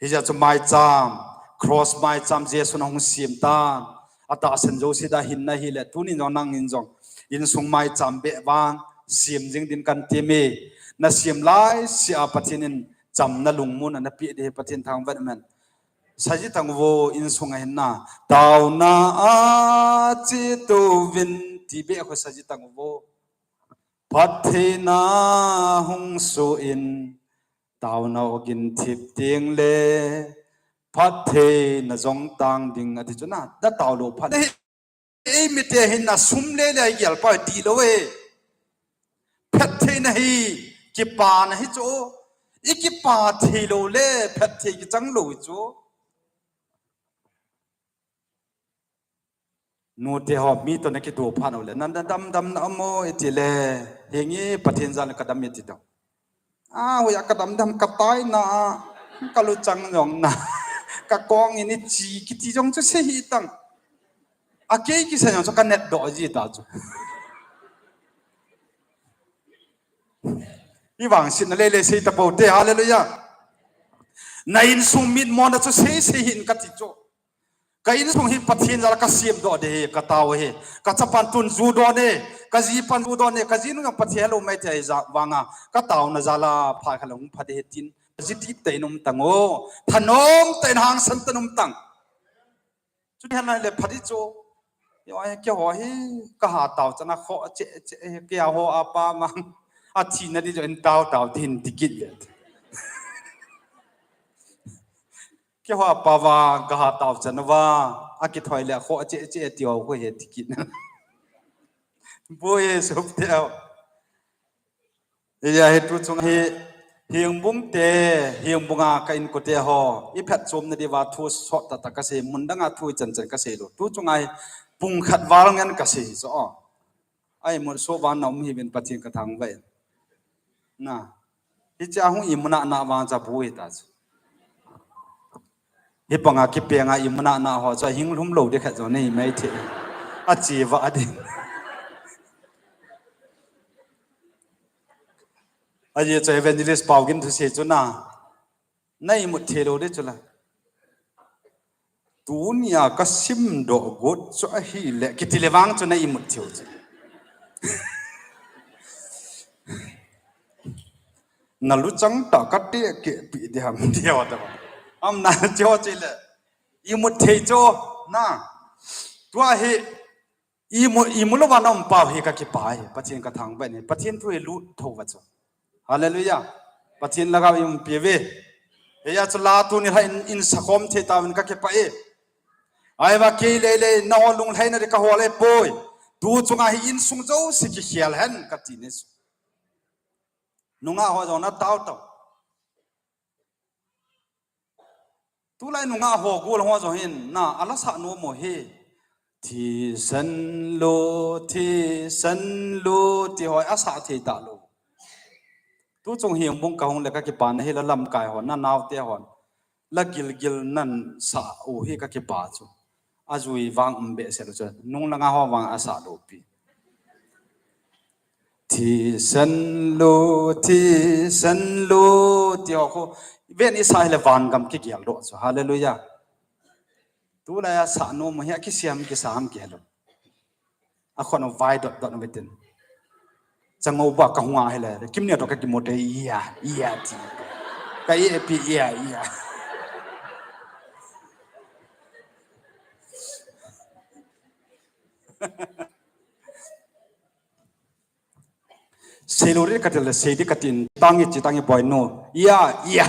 Hijeh chun maicham, cross maicham Jesun ahung sem tan. Atahsan jouse da hinna hile, tunin jong nangin jong. Insung maicham beh vang, sem jing din kan teme. Nasem laisea Pathen in Chamna lungmonna napeh ding hi Pathen thangvah in. Saji tang vo, insung a hin na. Taona a chetou vin, ti beh khu saji tang vo. Phattheina hung soh in, taona ogin thip teng le, phattheina jong tang ding ati chu na, na tao lou phat. Eimite hin na sum le le a igel pa ti lou e. Phattheina hi, kipana hi chu. I kipa thei lou le, phatthei kichang lou chu. Nute ho mi toh na kido phat u le, na, na damdam na amo iti le, hinge Pathen jal ka dam iti dong. A, hoiya ka damdam ka taina, ka luchang jong na, ka kong in ichi kiti jong chu sei hih tang. A kei kisei jong chu ka net doh ji ta chu. I vangsetna lele sei ta pou te, hallelujah. Na insung mitmona chu sei sei hih in ka ti chu. Ka insung hi Pathen jal a ka semdoh ding hi, ka tao hi. Ka chapan tun ju don e, ka jipan ju don e, ka jinu jong Pathen helou mai thei ja vanga, ka taona jal a phat khat le hung pha ding hi tin, ji tip tah in um tang o, thanom tah in hangsan tah in um tang. Chuti hen le phat ding chu. Yo, ai, keiho hi, ka ha tao chan a kho che che, keiho a pa mang. A thina ding chu in tao tao tin ti kit le. Keiho a pa vang, ka ha tao chan a vang, a kithoi le a kho che che ti ho khu he ti kit. Boi e sop te au. Iya, hi tu chung hi, Hengbung te, Hengbung a ka inkote ho, i phatchomna diuva thu sot tah tah ka sei, mun dang a thu i chan chan ka sei lou. Tu chung a hi, pung khat val ngen ka sei chu o. Ai mun so van na um hi vin Pathen ka thangvah in. Na. Hiche a hung imut nana vang cha bu hita chu. Hi panga kipeng a imut nana ho chu hing lhum lou ding khat jong nei mai thei. A chi va a ding. Ajeh chu Evangelist Paugin thusei chu na. Na imut thei lou ding chu la. Tunia ka simdoh got chu ahile, kiti le vang chu na imut thei u chu. Na luchang tah ka tekeh pi ding ham ti ho ta. Am na chu chu le. Imut thei chu na. Tua hi imut, imut louva na um pau hi ka kipah e. Pathen ka thangvah in. Pathen thu hi lut thou va chu. Hallelujah. Pathen lhagao i umpi uve. Hiya chu la tuni lha in, in sakhom thei tauvin ka kipah e. Ahivang kei lele, na ho lunglhaina ding ka hol e poi. Tu chunga hi insung jouse kikhel hen ka ti ne chu. Nungah ho jong na tao tao. Tulai nungah ho gol ho jong hin na a la sah nom u hi. Thisan lo, thisan lo, ti ho a sah thei talou. Tu chung Hengbung ka hung le ka kipana hi la lamkai hon, na naote hon. La gilgil nan sah u hi ka kipa chu. A jui vang um behseh lou chu. Nung langa ho vang a sah lou pi. Thisan lo, thisan lo, ti ho khu. Ven i sah hile van gam kigel doh chu. Hallelujah. Tulai a sah nom u hi a kisiam kisa ham kihe lou. A khon u vai dot dot u ve tin. Chang u ba ka hung a hile. Kim nia to ka kimu te ia, ia ti. Ka ia pi ia, ia. Sei lou ding ka ti le, sei ding ka tin, tangi chi tangi boy no. Ia, ia.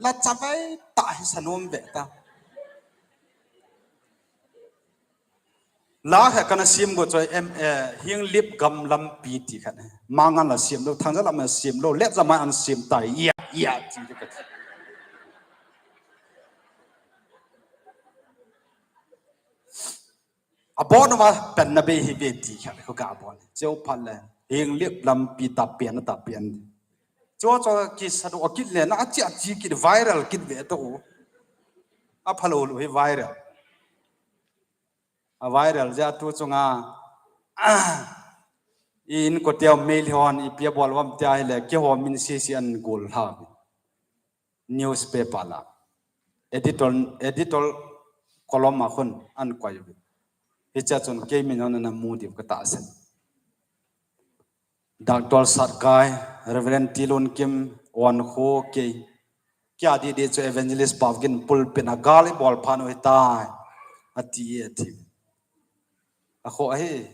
La chavai ta hi sanom ve ta. La kha kana sim go choi em, eh, Henglep gam lampi ti khat. Mangan la sim lou, Thangja lam la sim lou, Letjamai an sim tai. Ia, ia, ti ding ka ti. Abon uva penna bei hi ve ti khat khu ka abon. Cheu phat le. Henglep lampi ta pen ta pen. Cho cho ki sadu akit le na achi achi kit viral kit ve to. A phalo lo hi viral. A viral ja tu chunga. I inkote mei hon ipi a bol vam tia hile keiho min sisi an gol ha. Newspaper la editor, editor column a khun an koi uve. Hicha chun kei min hon ana mu diu ka tahsan. Doctor Satkai, Reverend Tilun Kim, Wan Kho Kei. Kia di di chu Evangelist Pavgin pulpit a gal i bol phan u hitai. A ti e ti. A kho ahi,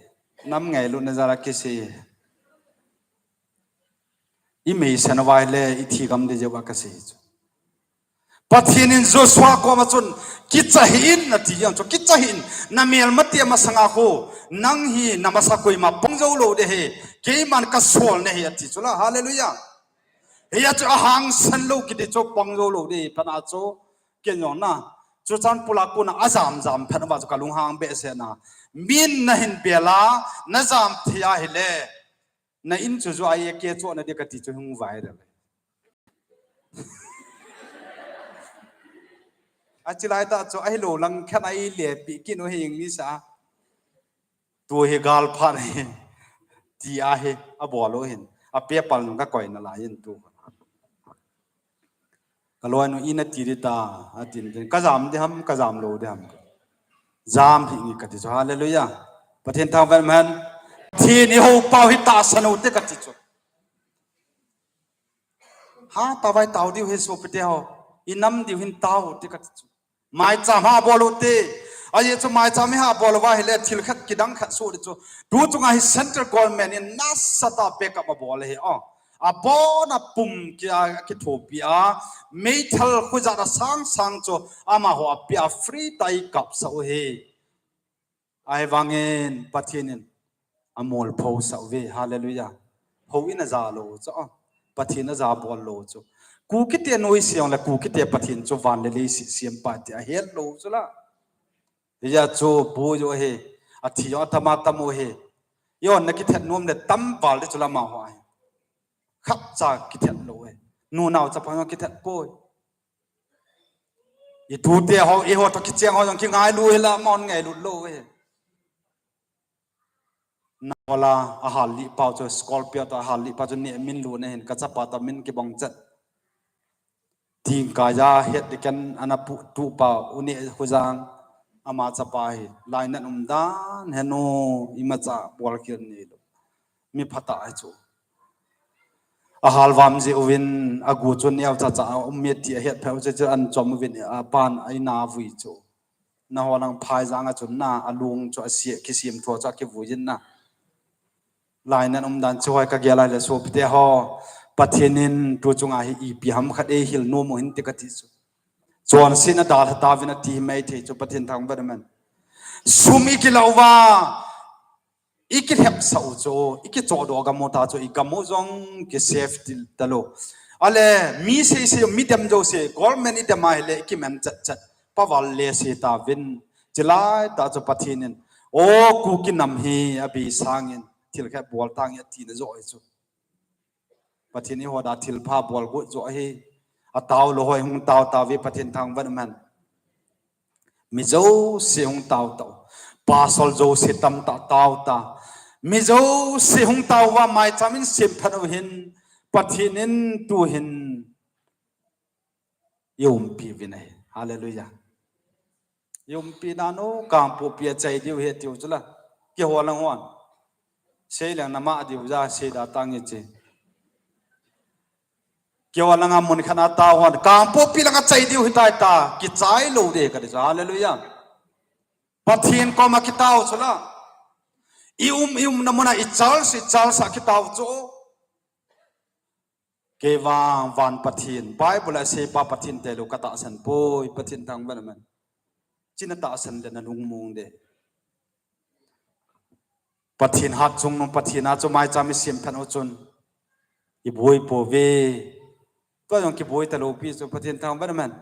nam ngailut na jara kisi. I mei sen vai le i thi gam di jeu a ka sei chu. Pathen in Joshua koma chun, kicha hih in a ti jeng chu, kicha hih in, na melmate masanga khu, nang hi na masa koima pang jou lou ding ahi, keiman ka sol nahi a ti chu la, hallelujah. Hia chu a hangsan lou kiti chu pang jou lou ding ahi, pana chu, ken jong na, chu chan pula kuna a jam jam phat uva chu ka lunghang behseh na, min na hin bel a, na jam thei a hile, na in chu jo a e ke chu na di ka ti chu hung vai re. A chilai ta chu ahi lo lang khan ai le pi kin u hi English a. Tu hi gal phat hi. Ti a hi a bol u hin. A pe pal nung ka koi na lai in tu. Ka loi nu i na ti di ta. A tin tin. Ka jam di ham, ka jam lo di ham. Jam hi ngi ka ti chu. Hallelujah. Pathen thangvah hen. Pathen i ho pau hi tahsan u te ka ti chu. Ha, tavai tao diu hi sopite ho. I nam diu hin tao ti ka ti chu. Maicham ha bol u te. Ajeh chu maicham hi ha bol uva hile thil khat kidang khat soh di chu. Tu chunga hi central government in nasatah a backup a bol hi. Oh. A bon a pum kia kithopi a. Meithal khu jat a sang sang chu amaho a pia free tai kap sa u hi. Ahivangin Pathen in a mol pho sa uve. Hallelujah. Ho in a ja lo chu. Pathen a ja bol lo chu. Kukite noi siang le Kukite Pathen chu van le lei si siam pa ti a het lo chu la. Hia chu bu jo he. A thi jo a tama tam u he. Yon na kithet nom le tam val di chu lama ho ahi. Khat cha kithet lo he. Nu nao chapa kithet poi. I tute ho, i ho to kicheng ho jong kingailu hila mon ngailut lo e. Na wala a hal li pau chu Scorpio to a hal li pau chu ne min lu ne hin ka chapa to min kibang chet. Ting ka ja het di ken ana pu tu pa u ne hu jang ama chapa hi. Lainat um dan henu ima cha bol khel ni lo. Mi phatah ahi chu. A halvam jeh uvin, a gu chu neo cha cha a um e ti a het phe u chu chu an chom uvin, a pan a ina vui chu. Na ho lang phai jang a chun na, a lung chu a sia, kisim thua chu a kivui in na. Lainat um dan chu hoi ka gel a le sopite ho. Pathen in tu chunga hi ipi ham khat ei hil nom u hin ti ka ti chu. Chonsetna dalha tauvin a ti hi mai thei chu Pathen thangvah hen. Sum i kila uva, i kilhep sa u chu, i kichoh doh gam u ta chu, i gam u jong ki safety ta lo. Ale, mi sei sei, mi dem jo sei, government i dem a hile, i kimen chet chet, paval le sei tauvin, chilai ta chu Pathen in, o, Kuki nam hi, a bi sangin, thil khat bol tang a ti na jo chu. Pathen i ho da thil pha bol got jo ahi. A tao lo hoi hung tao tao ve Pathen thangvah hen. Mi jouse hung tao tao. Pastor jouse tam ta tao ta. Mi jouse hung tao va maicham in sem phat u hin. Pathen in tu hin. I umpi uvin ahi. Hallelujah. I umpi nano, Kangpokpi a chai diu hi tiu chula. Kihol lang hon. Sei lang nama diu ja sei da tang i chi. Kihol lang a mun khat a ta hon. Kangpokpi lang a chai diu hi tai ta. Kichai lo de ka di chu. Hallelujah. Pathen koma kitao chula. I um, i um na muna i chal si, chal sa kitao chu. Kei vang van Pathen, Bible a sei pa Pathen te lo ka tahsan poi, Pathen thangvah hen. China tahsan le na lungmong de. Pathen hat chung nung Pathen a chu maicham i sem phat u chun. I boi po ve. Tua jong kiboi ta lo pi chu Pathen thangvah hen.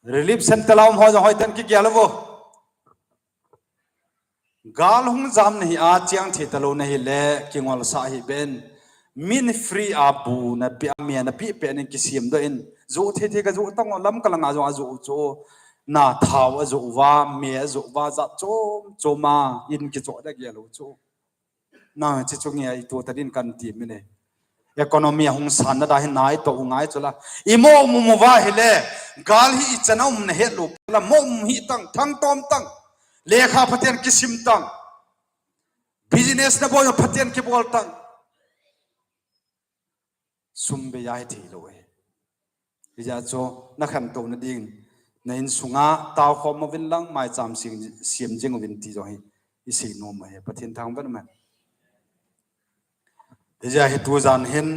Relief center la um ho jong hoi ten kigel vo. Gal hung jam na hi a chiang thei ta lo na hi le kingol sa hi ben. Min free a bu na pi a mi na pi pe nin kisem doh in. Ju thei thei ka ju tang lam ka langa ju a ju chu. Na thau a ju va, me a ju va ja chom chom a in kicho da ge lo chu. Na chi chu nge ai tu ta din kan ti mi ne. Economy a hung san na da hin nai to u ngai chu la. I mo mu mu va hi le. Gal hi i chana um na het lo. La mo mu hi tang, thang tom tang. Lekha Pathen kisim tang. Business na bol Pathen kibol tang. sum bei a hithei lou ahi. Hijeh chun, nakhantouna ding, na insunga taokhom uvin lang, maicham sem, sem jing uvin ti jong hi, isei nom ahi, Pathen thangvah in umhen. Hijeh hin tujan hin,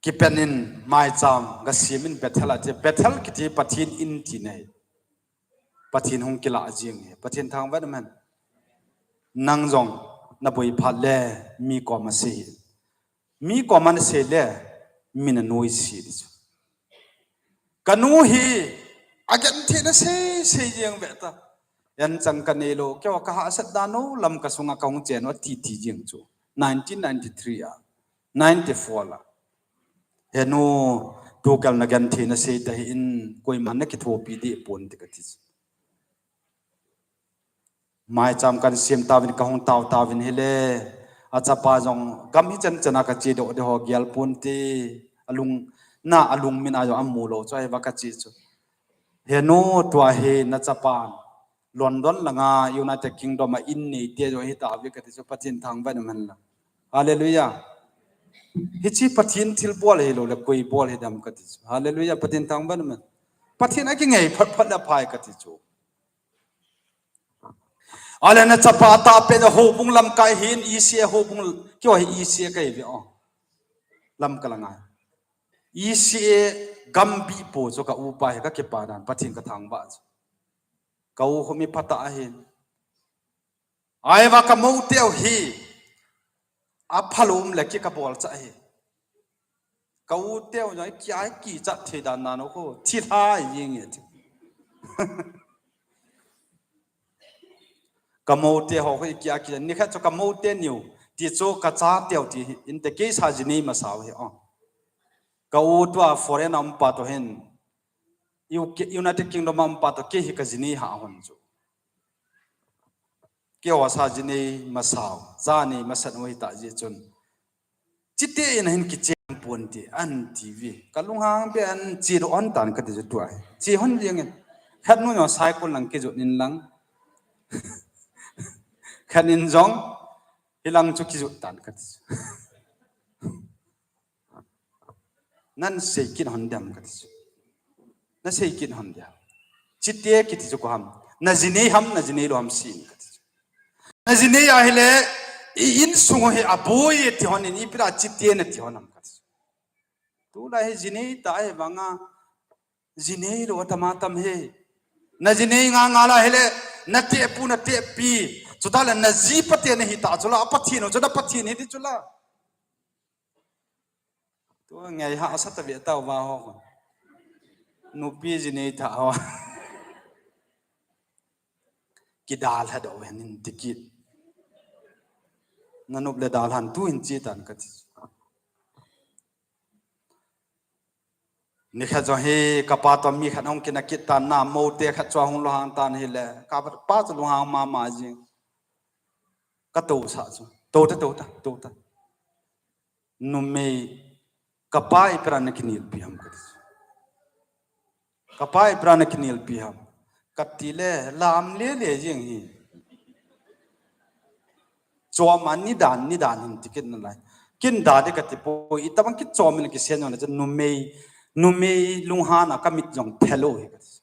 kipen in maicham, gasem in Bethel a ti, Bethel kiti Pathen in tina ahi. Pathen hung kilah jing ahi, Pathen thangvah in umhen. Nang jong, naboi phat le, mi koma sei. Mi koma nasei le, min anoise di chu. Kanu hi, agentheina seisei jeng ve ta. Anchang kanei lou, keiho kahahsat dan u, Lamka sunga kahung chen u, ati ti jeng chu. Nineteen ninety-three a, ninety-four la. Henu, tukal nagentheina sei tahih in, koiman nakithopi deh pon ti kati chu. Maicham kasem tauvin, kahung tao tauvin hile, achapa jong gam hichan chana kachedoh ding ho gel ponte, alung, na alungmin a jong amu lou chu ahi va kache chu. Henu, tua hi nachapan London langa United Kingdom a in neite jong hitauve kati chu, Pathen thangvah in umhen lang. Hallelujah. Hiche Pathen thilbol hilou le koi bol hidem kati chu. Hallelujah, Pathen thangvah in umhen. Pathen akingei phat phat le aphai kati chu. Ale nachapa atahpeh a houbung lamkai hin, E C A houbung, keiho hi E C A kahiuve o. Lamka langa. E C A gambih po chu ka upa hi kakipah dan, Pathen kathangvah chu. Ka u khu mi phatah ahin. Ahivang kamouteu hi, aphalou um le kei kabolcha ahi. Ka uteu jong, kia kichat thei dan nano khu, thilha jeng e ti. Kamoute ho khu, kia ki, nikhat chu kamoute niu, ti chu kachateu ti, inte keisa jinei masau hi, o. Ka u tua foreign a umpa toh hin, U K, United Kingdom a umpa toh kei hi kajinei hah hon chu. Keiho sa jinei masau, janei masat u hitah jeh chun. Chite in ahin kichen ponte, ati uve. Kalunghang beh in chedoh hon tan kati chu tua. Che hon jeng in. Khat nu jong cycle lang kijot in lang. Khat in jong, hilang chu kijot tan kati chu. Nasei kit hon dem kati chu. Nasei kit hon dem. Chite kiti chu koi ham. Najinei ham, najinei lou ham sei in kati chu. Najinei ahile, i insung u hi aboi e ti hon in, ipi dia chite nati hon ham kati chu. Tulai hi jinei tah ahivanga, jinei lou atam atam hi. Najinei ngal ngal ahile, natehpu, natehpi. Chutah le najipa te nahi ta chula, Pathen u chu na Pathen hi ti chula. Tua ngei hahsa tave tauva ho. Nupi jinei tha ho. Kidalha doh hen in tikit. Nanup le dalhan tu hin che tan kati. Nikhat jong hi kapa toh mi khat hung kinah kit tan, namoute khat chu ahung lunghang tan hile. Kapa chu lunghang mama jing. Katousah chu. Touta, touta, touta. Numei, kapa ipi dia nakinelpi ham kati chu. Kapa ipi dia nakinelpi ham. Kati le, lam lele jeng hi. Chom a nidan, nidan hin tikit nalai. Kin da di kati poi, itobang kichom in kisen jong le chu numei, numei lunghan a kamit jong phelou hi kati chu.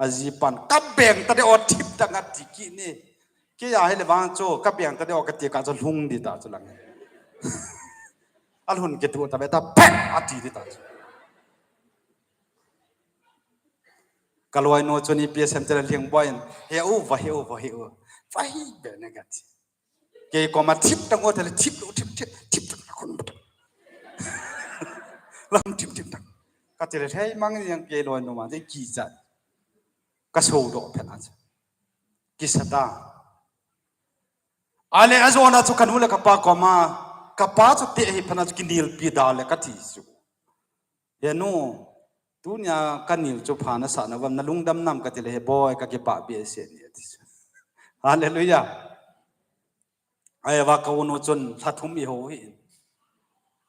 Ajipan, kabeng ta de o thip ta nga ti kit ni. Kei a hile vang chu, kabeng ta de o kati kah chu lhung di ta chu lang. Alhun kitu ta ve ta, pek ati di ta chu. Kaloinu chun ipi asem tile lhingboi in, he u va, he u va, he u. Va hi be ne kati. Kei koma thip tang o tale, thip lou, thip, thip, thip tang khun. Lam thip, thip tang. Kati le, hei mang yang kei loinu ma, te kichat. Kasodoh phat a chu. Kisa ta. Ale ajona chu kanu le kapa koma. Kapa chu te hi phat a chu kinelpi da le kati chu. He nu, tunia kanel chu pha nasah na uvam, nalungdam nam kati le, he boi, kakipah behseh e ati chu. Hallelujah. Ahivang ka u nu chun lha thum ihou hi.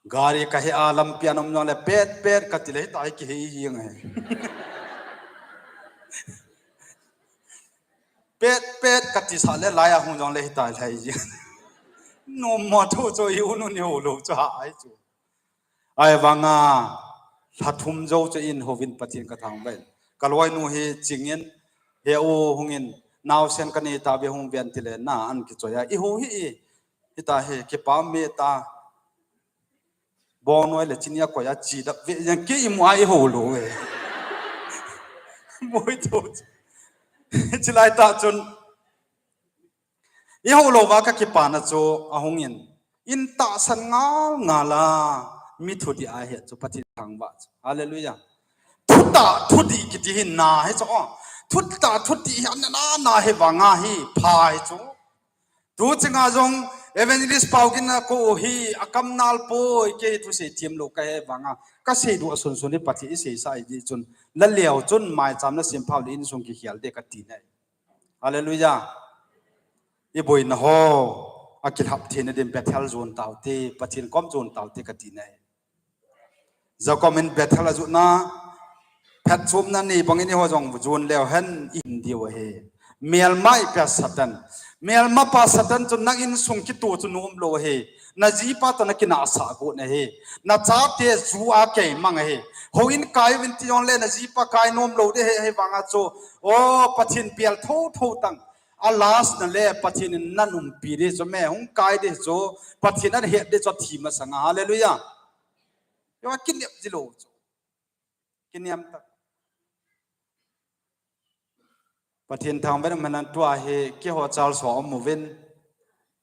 Gari kahe a lampi a aum jong le pet pet kati le hitia hi kihei jeng e. Pet pet kati sa le lai a hung jong le hitia hi lhai jeng. Nom mo thu chu i u nu ni ho lo chu ha ai chu. Ahivanga lha thum jou chu in houvin Pathen ka thangvah in. Ka loinu hi chingin he u hungin naosen ka nei tave hung ven tile na an kichoi a. I ho hi i, hita hi kipa me ta. Bong noi le chini a koi a chi dap ve jeng ki i mu a i ho lo e. Moi to. Chilai ta chun i ho lo va ka kipana chu ahung in. In tahsan ngal ngal a mi thudih a he chu Pathen thangvah chu. Hallelujah. Thutah thudih kiti hi na hi chu. Thutah thudih hi an na na hi vanga hi pha hi chu. Tu chinga jong evangelist pau kin a ko hi a kam nal poi, kei thusei thiam lo ka he vanga ka sei duh a sunsun hi Pathen i sei sa i di chun la leo chun mai cham na sim phau le insung ki khial de ka ti nai. Hallelujah. I boina ho a kilhap theina din Bethel jon tau te, Pathen kom jon tau te ka ti nai. Jacob in Bethel a jutna, phatchomna nei bangin eiho jong jon leu hen i hin diu ahi. Melma i pia Satan. Melma pa Satan chu nang insung kito chu nom lo ahi. Na jipa to na kinahsah got na hi. Na chate ju a kei mang ahi. Houin kai uvin ti jong le na jipa kai nom lo de he, he vanga chu. O, Pathen pial tho tho tang. A last na le Pathen in na umpi di chu me hung kai di chu. Pathen an het di chu thi masanga. Hallelujah. Yo, kiniam ji lo chu. Kiniam tak. Pathen thangvah in manan tua hi keiho chal so um uvin.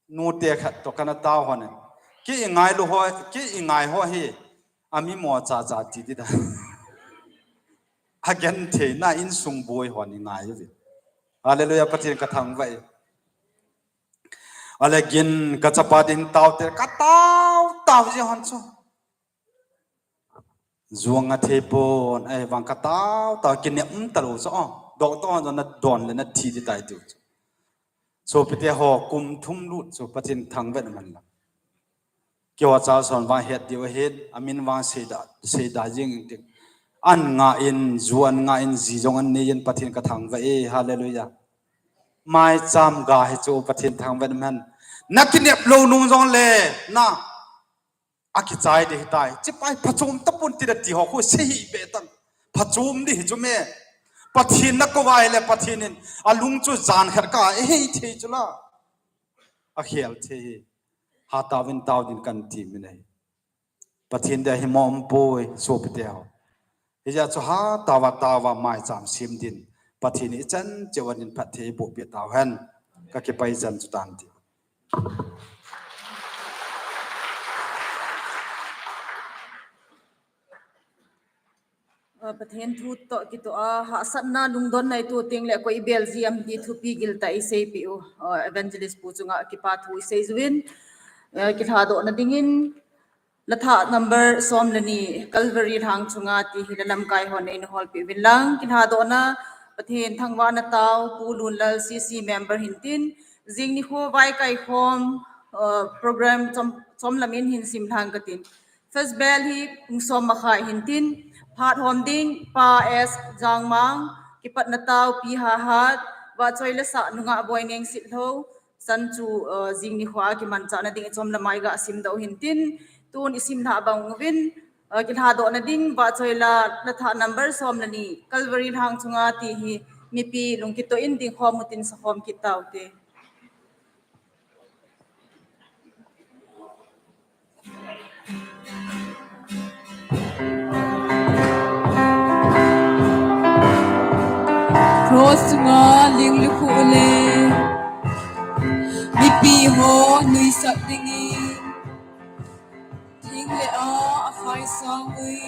Nu te khat to kana tao hon. Ki i ngai lo ho, ki i ngai ho hi. Ami mo cha cha ti di da. A gen thei na insung boi hon i ngai uvin. Hallelujah, Pathen ka thangvah i. Ale gin ka chapa din tao te ka tao tao ji hon chu. Zuang a thei pon, ahivang ka tao tao kiniam ta lo so. Doctor hon jong na don le na thi di tai tu. Sopite ho kum thum lut chu Pathen thangvah in man la. Keiho chal son vang het diu ahin, amin vang seida, seida jing ting. An nga in, ju an nga in, ji jong an nei in Pathen ka thangvah e, hallelujah. Mai cham ga hi chu Pathen thangvah in man. Na kiniam lo nung jong le, na. A kichai di hi tai. Chipai phachom tapon ti da ti ho khu se hi be tang. Phachom di hi chu me. Pathen na ko vai le Pathen in. A lung chu jan khat ka e hei thei chu la. A khel thei hi. Ha tao vin tao din kan ti mi nei. Pathen de hi mom poi sopite ho. Hijeh chun ha tao va tao va mai cham sim din. Pathen i chan cheu a din phatthei boh peh tau hen. Ka kipah i chan chu tan ti. Pathen thu to kito a hahsatna lungdonna i tu ting le koi bel ji am ti thupi gil ta i sei pi u. Evangelist pu chunga kipa thu i sei juin. Kilha doh na dingin. Latha number som le ni, Calvary lhang chunga ti hi la lamkai hon in hol pi vin lang. Kilha doh na, Pathen thangvah na tao, Pu Lunlal C C member hin tin, jing ni kho vai kai khom, uh, program chom, chom lam in hin sim lhang ka tin. First bell hi pung som makhai hin tin, phat hom ding, Pa S Jangmang, kipat na tao, Pi Hahat, va choi le sa nunga boi neng sit lo, San chu, uh, jing ni kho a kimanchah na ding i chom lamai ga sim doh hin tin, tun i sim lha bang uvin, uh, kilha doh na ding, va choi la, latha number som le ni, Calvary lhang chunga ti hi, mipi lungkito in ding khom u tin sa khom kit tau te. Cross chunga ling lukhuh le mipi ho nuisat dingin thing le a a khai sang ui.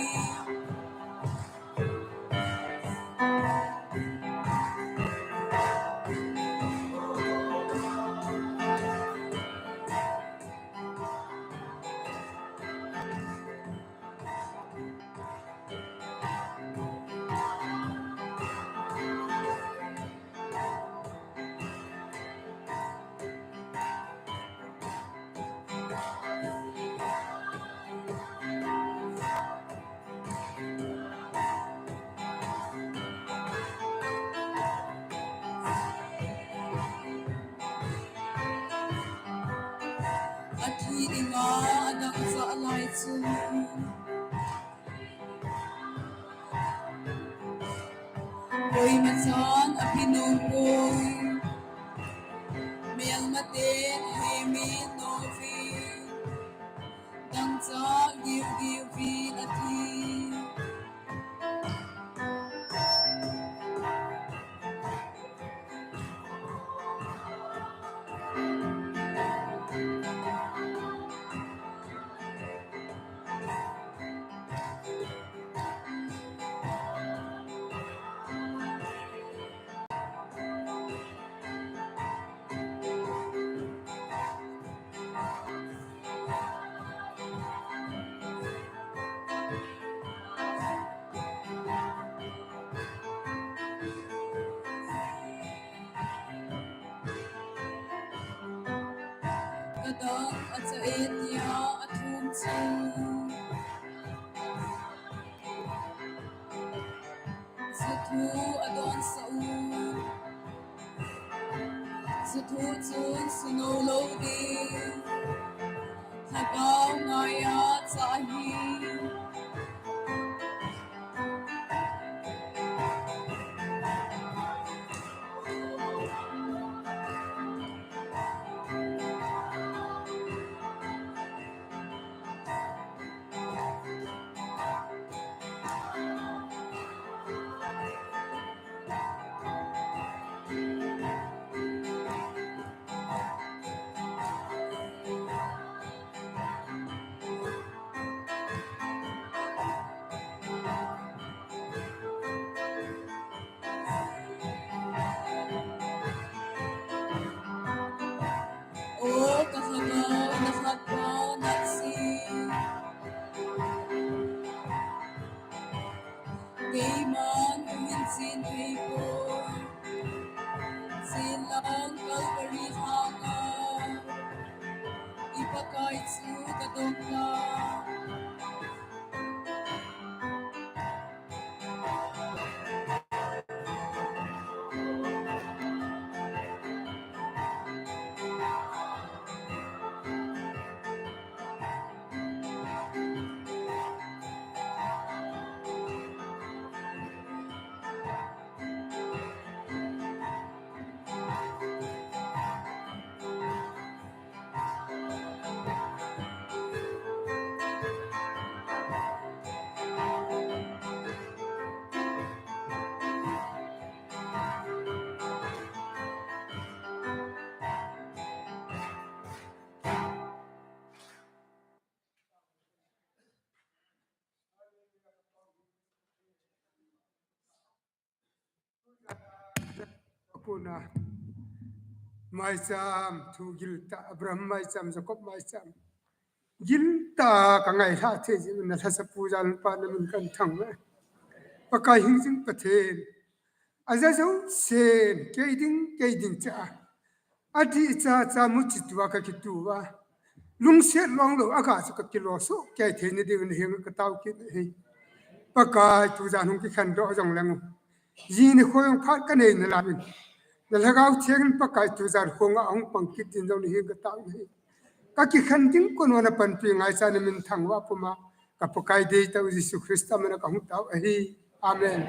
Adang cha lai chu. Koima chan aphi nom poi. Melmate he me novi. Dangchah giugiuvin athi. Kadang acha e tia athum chu. Juthu adon sa u. Juthu chun suno lo ding. Lhagao ngaiya cha hi. O ka Lhagao, na khatpa na si. Keiman kahin chin thei poi. Chin lang Calvary lhanga i Pakai chu ka dong ta. Kona maicham thu giltah, Abraham maicham, Jacob maicham giltah ka ngailha thei jeh in, na lhasa pu jalpa na min kahin thangvah e. Pakai hingjing Pathen, aja jousen kei ding, kei ding cha a, adih cha cha muchi tua ka kitu uva, lungset long lou aga chu ka kilo soh kei theina diuvin na henga ka tao kit ahi. Pakai, tujan hung kikhen doh jong leng u, ji nikho jong phat ka nei nalai in, na Lhagao Theng in Pakai tujan khonga ahung pang kit din jong na henga ka tao ahi. Ka kikhen ding kon uva na panpi ngaicha, na min thangvah puma ka Pakai deitah u Jesu Christa mina ka hung tao ahi. Amen.